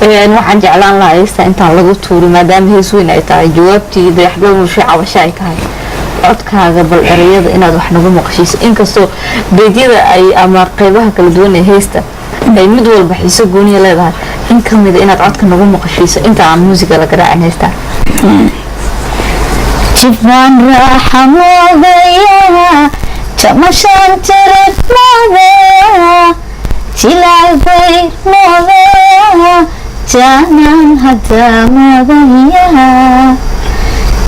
waxaan jeclaan lahaa heesta intaan lagu tuuri, maadaama hees weyn ay tahay, jawaabtii Dayaxdal Mushe cabasho ay tahay, codkaaga bal ereyada inaad wax nagu maqashiiso, inkastoo beedyada ay ama qeybaha kala duwan ee heesta ay mid walba xiiso gooniya leedahay, in ka mida inaad codka nagu maqashiiso inta aan muusiga la garaacin heesta. Jibaan raaxa moodaya, jamashaan jarab moodaya, jilaal bayr moodaya, jaanaan hadda moodaya.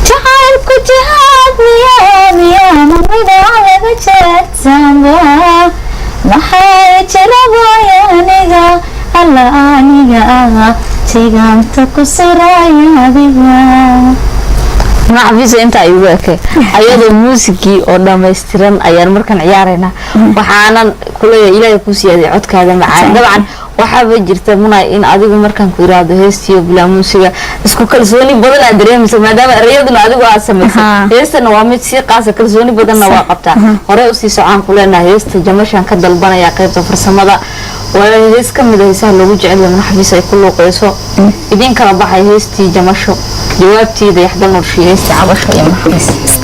Jacaylku jihaad miyaa, miyaa mamida laga jeedsanba? Maxay jarabaya aniga, alla aniga jigaanta ku suraya adiga. Magacabiisa intaa igu eke, ayadoo muusigii oo dhammaystiran ayaan markaan ciyaaraynaa. Waxaanan kuleeyahay Ilaahay kuu siyaaday codkaada macaan. Dabcan waxaaba jirta, Munay, in adigu markaan ku iraahdo heestiyo bilaa muusiga isku kalsooni badan aad dareemaysa, maadaama ereyaduna adigu aad samaysay. Heestana waa mid sii qaasa, kalsooni badanna waa qabtaa. Hore usii socaan ku leenahay. Heesta Jamashaan ka dalbanaya qaybta farsamada. Waa hees ka mid a heesaha loogu jecel yahay Manaxafiis ay ku luuqeyso. Idin kala baxay heestii Jamasho, jawaabtii Dayaxdal Nurshiye, heestii Cabasho iyo Manaxafiis.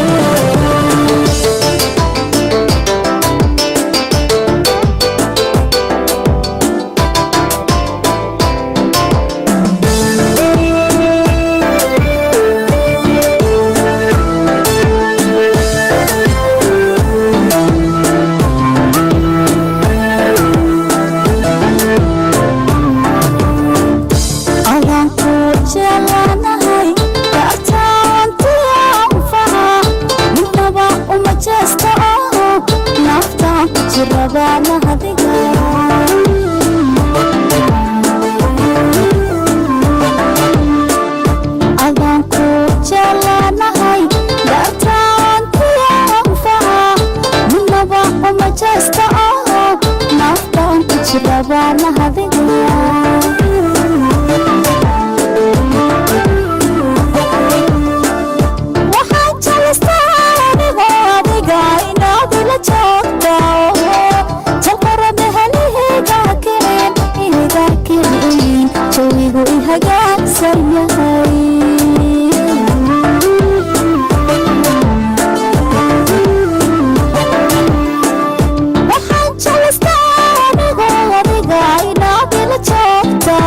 Thank Jirabaanahadiga. Adaan ku jeclaanahay dartaan ku anfaca, midnaba uma jeesta oo naftaan ku jirabaanahadiga. Waxaan jeclaystaa anigoo adiga inaad ila joogto, jalqarada helihiga kicin, iga kicin, jawigu i hagaagsan yahay. Waxaan jeclaystaa anigoo adiga inaad ila joogto,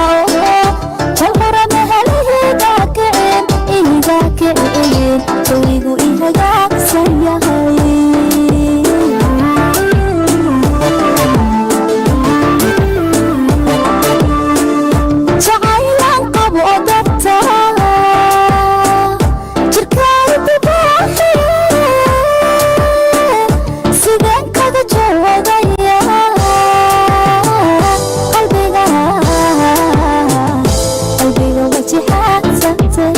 jalqarada helihiga kicin, iga kicin, jawigu i hagaagsan yahay. Jacaylan qabo darta jirkaay dibaaxi, sideen kaga joogaya qalbiga, qalbiga wajixaadsatay.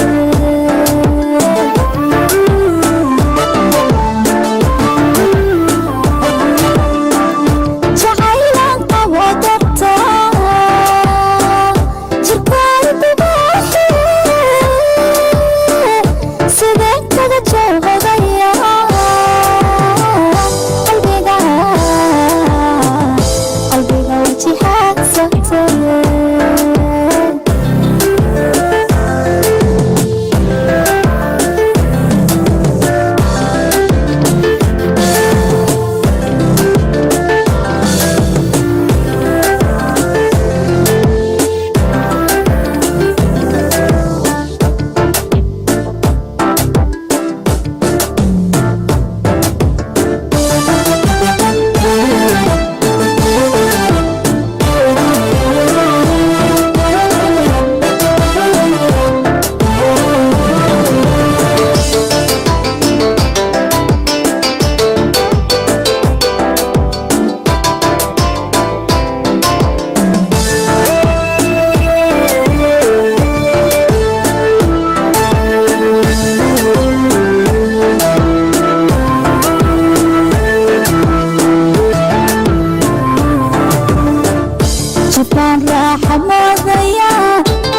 Jacaylan qabo darta jirkaay dibaaxi, sideen kaga joogaya qalbiga, qalbiga wajixaadsatay. Jibaan raaxa moodaya,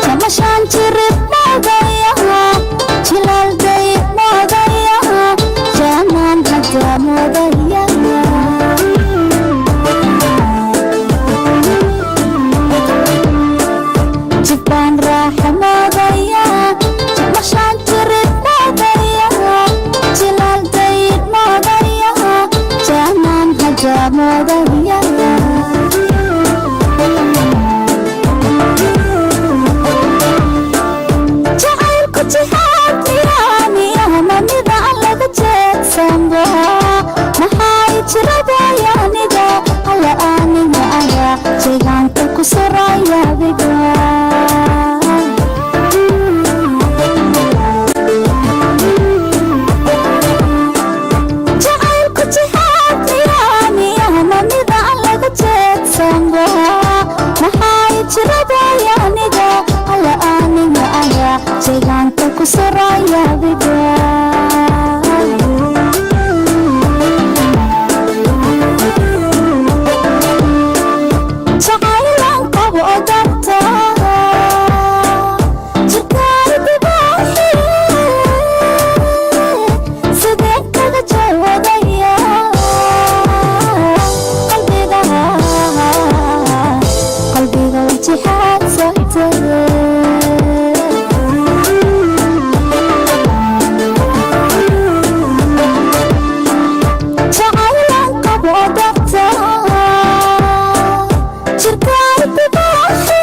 jamashaan jirib moodaya, jilaal dayib moodaya, jaamaan hadda moodaya. Jibaan raaxa moodaya, jamashaan jirib moodaya, jilaal dayib moodaya, jaamaan hadda moodaya. Jacaylku jihaadmiyaamiyahma midaan laga jeedsanba, maxay jirabaya aniga alla aniga aga jeegaanka ku suraya adiga. Jacaylku jihaadmiyaamiyahma midaan laga jeedsanba, maxay jirabaya aniga alla aniga aga jeegaanka ku suraya adiga. Jacaylan qabo darta jirkaay dibaaxi, sideen kaga joogaya qalbiga, qalbiga wajixaadsatay. Jacaylan qabo darta jirkaay dibaaxi,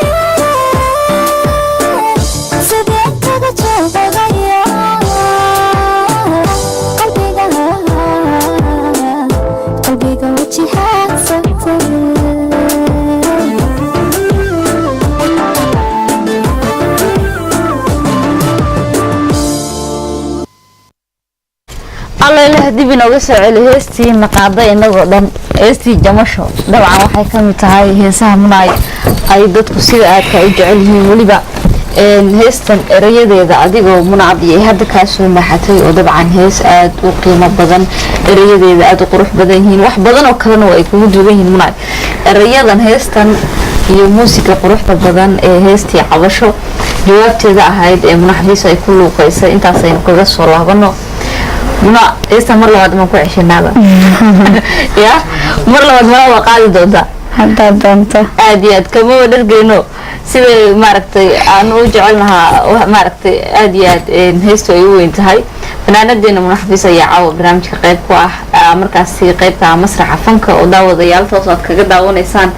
sideen kaga joogaya qalbiga, qalbiga wajixaadsatay. Alla, ilaah dib inooga soo celi heestii naqaada inagoo dhan. Heestii Jamasho dabcan waxay ka mid tahay heesaha Munaay ay dadku sida aadka u jecel yihiin. Weliba heestan erayadeeda adigoo Munacdi ay hadda kaa soo maaxatay, oo dabcan hees aada u qiimo badan, erayadeeda aada u qurux badan yihiin, wax badan oo kalena waa ay kugu duugan yihiin. Munaay, erayadan heestan iyo muusiga quruxda badan ee heestii Cabasho jawaabteeda ahayd ee Munaxbiis ay ku luuqeysay, intaasaynu kaga soo laabano. Muna, heestan mar labaad maan ku ceshanaaba ya? Mar labaad mana waa qaadi doontaa? Haddaad doonto. Aad iyo aad kama dhargeyno siday maaragtay aan u jecelnahaa, maaragtay aad iyo aad heestu ay u weyn tahay. Fanaanadeena Munaxafiis ayaa caawa barnaamijka qayb ku ah, markaasi qaybta Masraxa Fanka oo daawadayaal toos aad kaga daawanaysaan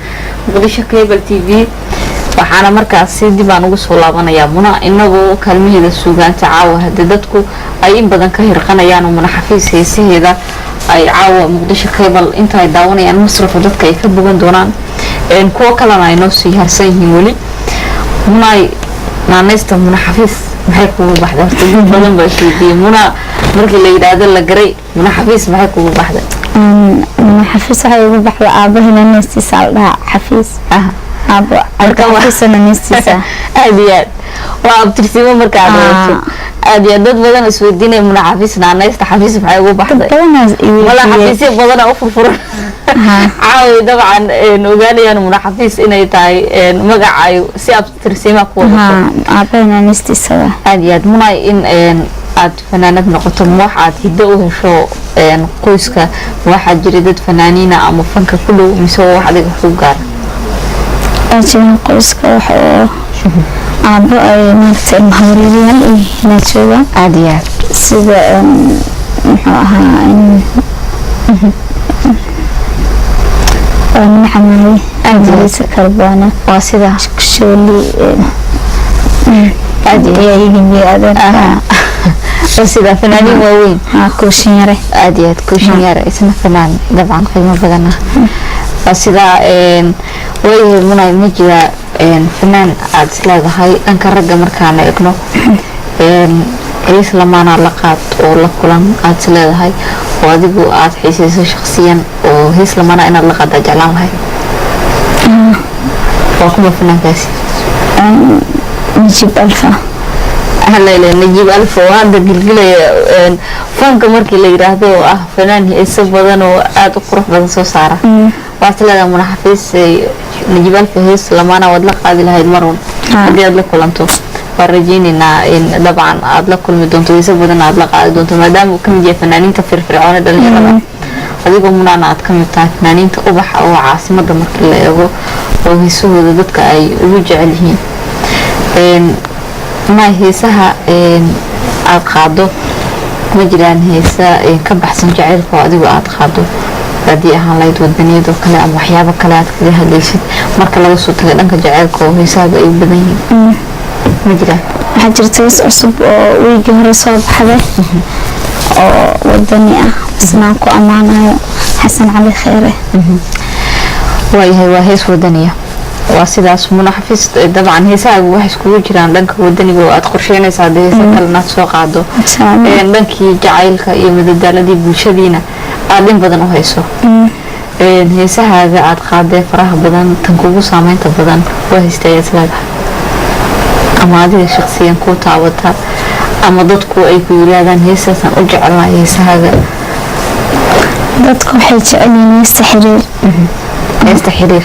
Muqdisho Cable TV. Waxaana markaasi dib aan ugu soo laabanayaa Muna, inagoo kaalmaheeda suugaanta caawa haddii dadku ay in badan ka hirqanayaan oo Munaxafiis heesaheeda ay caawa Muqdisho Cable inta ay daawanayaan masraxu dadka ay ka bogan doonaan, kuwo kalena ay noo sii harsan yihiin weli. Munaay, naanaysta Munaxafiis maxay kugu baxday? Horta dad badan baa isweydiiyey Muna markii la yidhaahdo la garay, Munaxafiis maxay kugu baxday? Xafiis waxay ugu baxda aabahina neestiisa la dhahaa Xafiis. Aabo Xafiisana neestiisa. Aad iyo aad waa abtirsiimo marka aad wadato. Aad iyo aad dad badan isweydiinaya Munaxafiis naanaysta Xafiis maxay ugu baxday. Badanaas. Wala xafiisyo badana u furfuran caawi dabcan ogaanayaan Munaxafiis inay tahay magaca ay si abtirsiima ku wadato. Aabahina neestiisa waa. Aad iyo aad. Munay, in aad fanaanad noqoto ma wax aad hiddo u hesho qoyska? Ma waxaa jiray dad fanaaniina ama fanka ku dhow, mise waa wax adiga ku gaara? Waa jiraan qoyska wax oo aabo ay maaragtay ilmahawareeriyaal yihiin joogaan. Aad iyo aad. Sida muxuu ahaa Nacamaaye Marisa Karboona. Waa sida. Shooli. Aad iyo adeerka. Waa sida fanaaniin waaweyn. Kooshin yare. Aad iyo aad, Kooshin yare isna fanaan dabcan qiimo badan ah. Waa sidaa. Waayahay Munay, ma jiraa fanaan aada isleedahay dhanka ragga markaana egno hees lamaanaa la qaad oo la kulan aada is leedahay oo adigu aada xiiseyso shaksiyan oo hees lamaanaa inaad la qaadaa jeclaan lahayd? Waa kuma fanaankaasi? Najiib Alfa. Halele, Najiib Alfa oo hadda gilgilaya fanka markii la yiraahdo, oo ah fanaan heeso badan oo aada u qurux badan soo saara. Waad leedahay Munaxafiis Najiib Alfa hees lamaana waad la qaadi lahayd marun haddii aad la kulanto? Waan rajeyneynaa in dabcan aada la kulmi doonto, heeso badan aada la qaadi doonto, maadaama uu kamid yahay fanaaniinta firfircoone dhalinyarada, adigoo Munaana aad kamid tahay fanaaniinta ubaxa oo caasimada markii la eego oo heesahooda dadka ay ugu jecel yihiin. Ma heesaha aada qaado ma jiraan heesa ka baxsan jaceylka oo adigu aada qaado, haddii ahaan lahayd wadaniyad oo kale ama waxyaabo kale aad kaga hadlaysid, marka laga soo taga dhanka jaceylka oo heesahaaga ay u badan yihiin? Ma jiraan? Waxaa jirta hees cusub oo wiigii hore soo baxday oo wadani ah, isnaan ku ammaanayo Xasan Cali Kheyre. Waayahay, waa hees wadaniya. Waa sidaas Munaxafiis. Dabcan heesahaagu waxay iskugu jiraan dhanka wadaniga oo aad qorsheynaysa haddii heesa kalena aad soo qaado, dhankii jacaylka iyo madadaaladii bulshadiina aada in badan u hayso. Heesahaaga aada qaadee faraha badan, tan kugu saameynta badan waa haystay ayaad isleedahay ama adiga shaqsiyan kuu taabata ama dadku ay ku yiraahdaan heesaasaan u jecelnahay heesahaaga? Dadku waxay jecel yihiin heesta Xiriir. Heesta Xiriir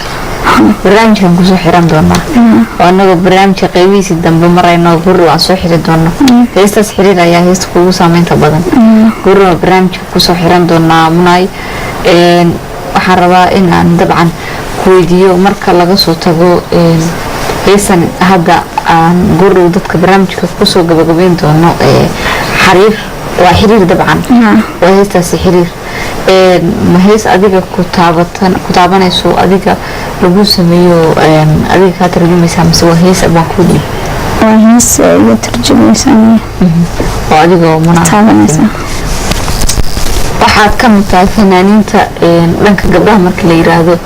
barnaamijkan kusoo xiran doonaa oo anagoo barnaamijka qeybihiisii dambe marayno guri waan soo xiri doono. Heestaas Xiriir ayaa heesta kugu saameynta badan. Guri waa barnaamijka kusoo xiran doonaa. Munay, waxaan rabaa in aan dabcan ku weydiiyo, marka laga soo tago heestan hadda aan gurigu dadka barnaamijka kusoo gabagabeyn doono, Xariir, waa Xiriir dabcan, waa heestaasi Xiriir, ma hees adiga ku taabatan, ku taabanayso, adiga lagu sameeyo, adiga kaa tarjumaysaa, mise waa hees abaan kuu dhiib? Waa hees iga tarjumaysa aniga. Oo adigoo Muna taabanaysa. Waxaad ka mid tahay fanaaniinta dhanka gabdhaha marka la yiraahdo,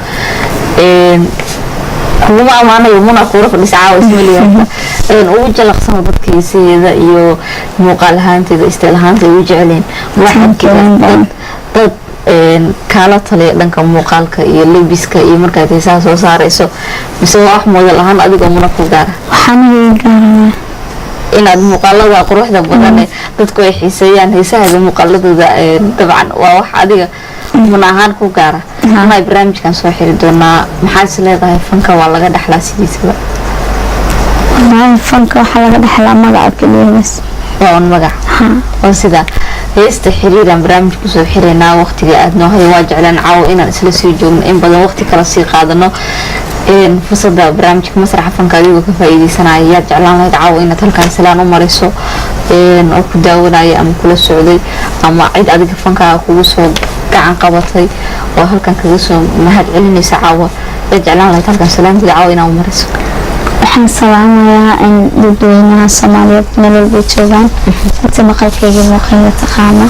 kuguma amaanayo Muna kuula fadhisa caawa ismaliya, ugu jalaqsano dadka heesaheeda iyo muuqaal ahaanteeda, isteel ahaanta ay ugu jeceleen. Waxaa jira dad Kaala taliya dhanka muuqaalka iyo lebiska iyo markaad heesaha soo saarayso, mise waa wax model ahaan adigoo Muna ku gaara? Waxaan iga gaaraya. Inaad muuqaalada quruxda badan ee dadku ay xiiseeyaan heesahaaga muuqaaladooda, dabcan waa wax adiga Muna ahaan ku gaara. Muna, barnaamijkan soo xiri doonaa. Maxaad is leedahay fanka waa laga dhaxlaa sidiisaba? Wallaahi, fanka waxaa laga dhaxlaa magaca keliya bas. Waa un magac. Waa sida heesta xiriiraan barnaamij kusoo xiraynaa. Waqtiga aada noo hayo, waa jeclaan caawo inaan isla sii joogno in badan, waqti kala sii qaadano. Fursadda barnaamijka Masraxa Fanka adigoo ka faa'iideysanaya, yaad jeclaan lahayd caawo inaad halkaan salaan u mariso oo ku daawanaya ama kula socday, ama cid adiga fankaaga kugu soo gacan qabatay oo halkan kaga soo mahad celinaysa caawa? Yaad jeclaan lahayd halkaan salaamtida caawa inaad u mariso? Waxaan salaamayaa in dadweynaha Soomaaliyeed meel walbay joogaan, inta maqalkayga muuqayga taqaana.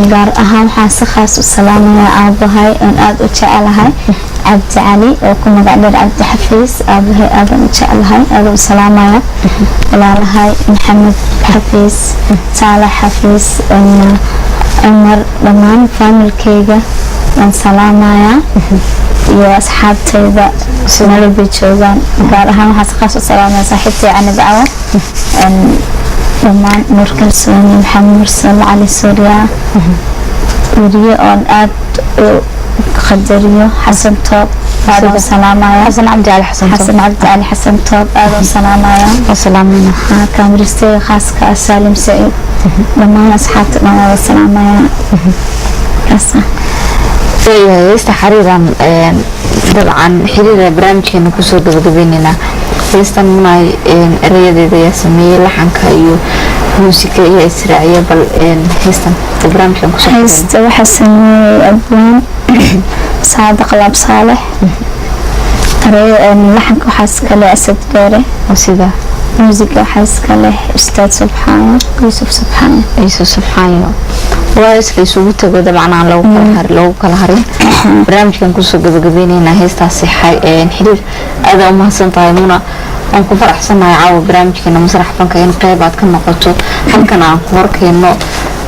Gaar ahaan waxaan si khaas u salaamayaa aabahay oon aada u jecelahay, Cabdi Cali oo ku magac dheer Cabdi Xafiis. Aabahay aadan u jecelahay, aada u salaamaya. Walaalahay Maxamed Xafiis, Saalax Xafiis, Cumar, dhammaan faamilkayga waan salaamayaa iyo asxaabtayda meel walbay joogaan. Gaar ahaan waxaan si khaas u salaamaya saaxiibtay Canab Cawa, dhammaan Nuur Kalsooni, Maxamed Mursal, Cali Suuriya, weriye oon aada u qadariyo, Xasan Toob, aada u salaamaya. Xasan Cabdi Cali Xasan. Xasan Cabdi Cali Xasan Toob aada u salaamaya. Salaamina. Kaamiristayga khaaska ah Saalim Saciid, dhammaan asxaabta dhan waa salaamaya. Waayahay, heesta xariiran, dabcan xiriira barnaamijkeena kusoo gabagabeyneynaa. Heestan, Munay, erayadeeda ayaa sameeyey, laxanka iyo muusika iyo israaciya? Bal heestan oo barnaamijkan kusoo Heesta waxaa sameeyey abwaan Saadiq Laab Saalex. Laxanka waxaa iskale Asad Dheere. Sida Muusiga waxaa iska leh Ustaad Subxaano, Yuusuf Subxaano. Yuusuf Subxaano. Waa isla isugu tago, dabcan aan loogu kala harin. Barnaamijkan kusoo gabagabeyneynaa heestaasi xiriir. Aada u mahadsan tahay, Muna. Waan ku faraxsanahay caawa barnaamijkeena Masrax Fanka in qeyb aad ka noqoto, halkan aan ku horkeeno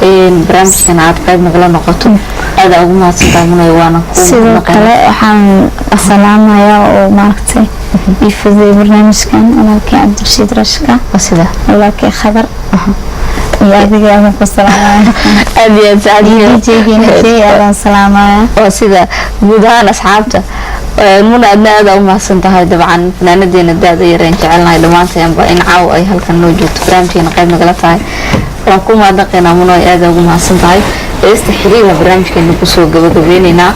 barnaamijkan aad qeyb nagala noqoto. Aada ugu mahadsan tahay, Muna, waana Sidoo kale waxaan salaamayaa oo maaragtay ii fududay barnaamijkan walaalkay Cabdirashiid Rashka, sida walaalkay Khadar iyo adiga aadaan ku salaamaya. Aad iyo aad saacadiina. DJ-geena Jey aadaan salaamaya. Oo sida guud ahaan asxaabta. Muna, adna aada u mahadsan tahay. Dabcan fanaanadeena daada yareen jecelnahay dhammaanteenba in caawa ay halkan noo joogto, barnaamijkeena qayb nagala tahay. Waan ku mahadnaqaynaa, Muna, ay aada ugu mahadsan tahay. Heesta xiriira barnaamijkeena kusoo gabagabeyneynaa.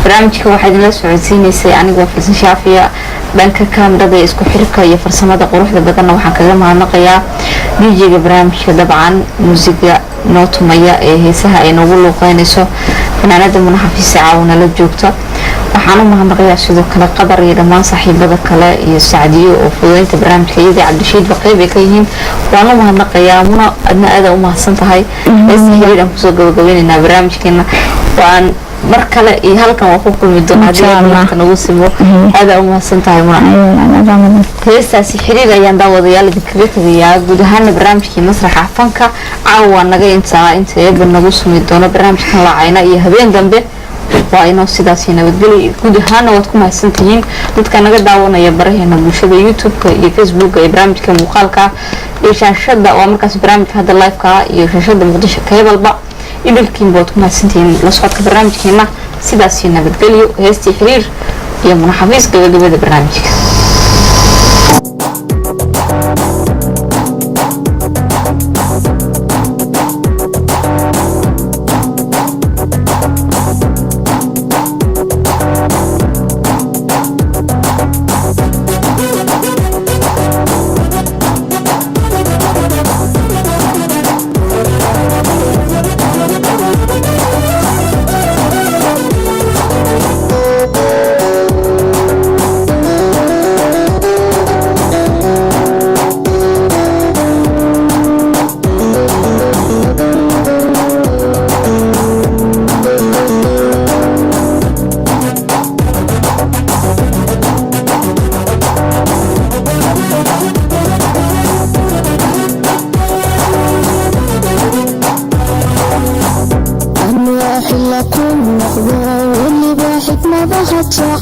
Barnaamijka waxaa idinla socodsiineysay anigoo Filsan Shaafiya. Dhanka kaamirada, isku xirka iyo farsamada quruxda badanna waxaan kaga mahadnaqayaa DJ-ga barnaamijka, dabcan muusiga noo tumaya ee heesaha ay noogu luuqeynayso fanaanada Muna Xafiise caawa nala joogta. Waxaan u mahadnaqayaa sidoo kale Qadar iyo dhammaan saaxiibada kale iyo Sacdiyo oo fududeynta barnaamijka iyadii Cabdishiid qayb ay ka yihiin. Waan u mahadnaqayaa. Muna, adna aada u mahadsan tahay. Heesta xiriir aan kusoo gabagabeyneynaa barnaamijkeena. Waan mar kale iyo halkan waa ku kulmi doona haddii waqti nagu simo. Aada u mahadsan tahay, Muna. Heestaasi xiriir ayaan daawadayaal idinkaga tegayaa. Guud ahaana barnaamijkii Masraxa Fanka caawa waa naga intaa. Inta Eeba nagu sumi doono barnaamijkan laacayna iyo habeen dambe, waa inoo sidaasi nabadgelyo. Guud ahaana waad ku mahadsantihiin dadka naga daawanaya baraheena bulshada, YouTube-ka iyo Facebooka ee barnaamijka muuqaalka iyo shaashada, waa markaas barnaamijka hadda live-ka iyo shaashada Muqdisho Cable-ba. Idilkiinba waad ku mahadsantihiin la socodka barnaamijkeena. Sidaasi nabadgelyo. Heestii xiriir iyo Muna Xafiis gabagabada barnaamijka.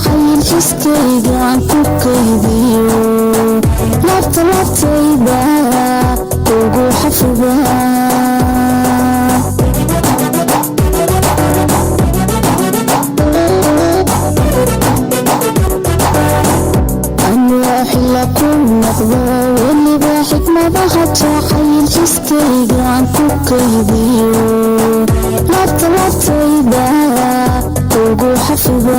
Jacayl xiskaygaan ku kaydiyo, laabta laabtayda kugu xafida. Anoo xilla ku noqdo, weliba xikmadaha jacayl xiskaygaan ku kaydiyo, laabta laabtayda kugu xafida.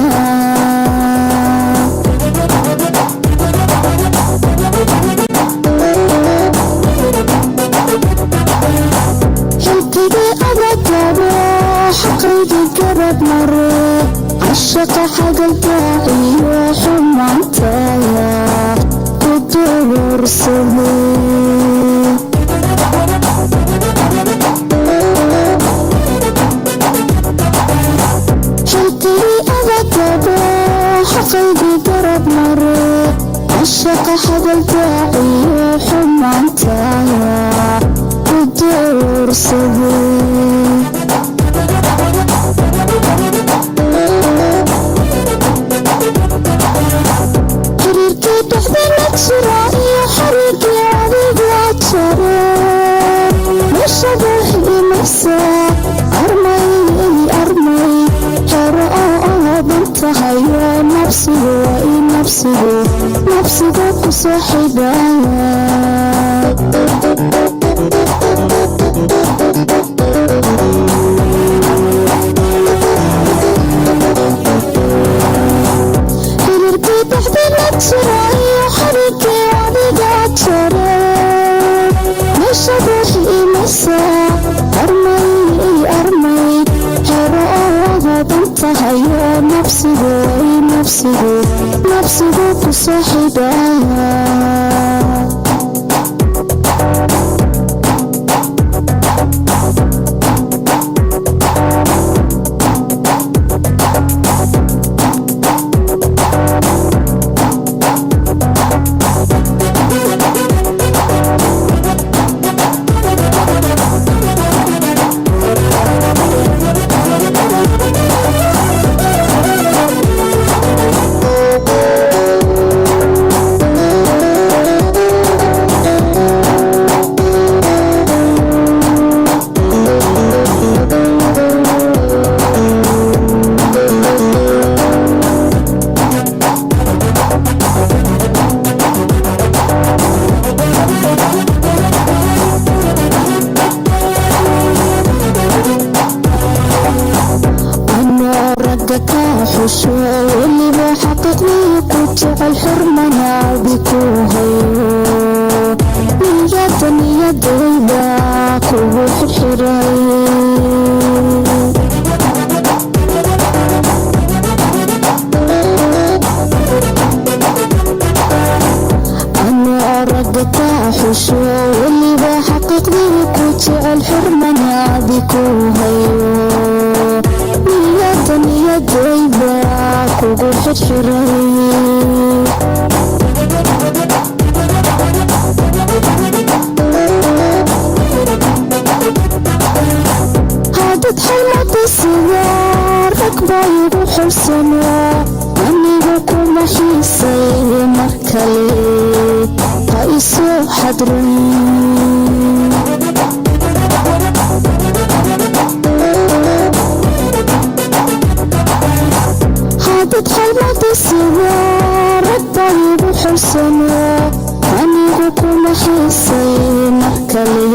Xilkigii adagabo, xaqaygii garab mare, cashaqa xagalgaaciyo xumaantaya ku duursaday. Xilkigii adagabo, xaqaygii garab mare, cashaqa xagalgaaciyo xumaantaya ku duursaday. Xiriirkii dhexdeena jira iyo xariigii adiga jare, meeshada imaysa. Armay armay xero oo oodan tahayo, nabsigu i nabsigu nabsigu ku soo xidhaya. Xiriirkii dhexdeena jira iyo xariigii adiga jare, meeshada imaysa. Armay armay xero oo oodan tahayo, nabsigu i nabsigu nabsigu ku soo xidhaya. Anoo ragga ka xusho, weliba xaqiiqdii ku jecel, xurmanaadi ku hayo, niyada niyadayda kugu xirxiray. Anoo ragga ka xusho, weliba xaqiiqdii ku jecel, xurmanaadi ku hayo, niyada niyadayda kugu xirxiray. Hadad xalmada sida rag baa igu xulsano, anigu kuma xiisay, mar kale ha isoo xadrin. Hadad xalmada sida rag baa igu xulsano, anigu kuma xiisay, mar kale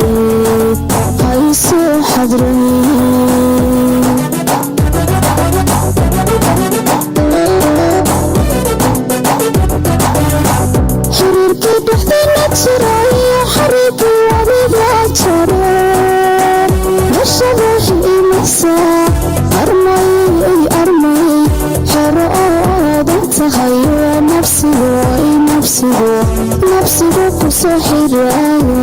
ha isoo xadrin. Xiriirkii dhexdeena jira iyo xariigii adiga jare, meeshada imaysa. Armay armay xero oo oodan tahayo, nabsigu i nabsigu nabsigu ku soo xiraya.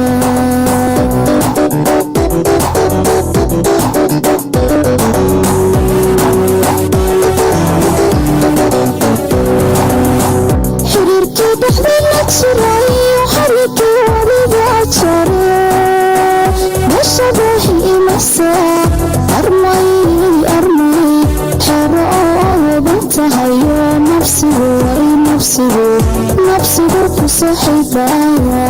Xiriirkii dhexdeena jira iyo xariigii adiga jare, meeshada imaysa. Armay armay xero oo oodan tahayo, nabsigu Nafsigu ku saxiibaya.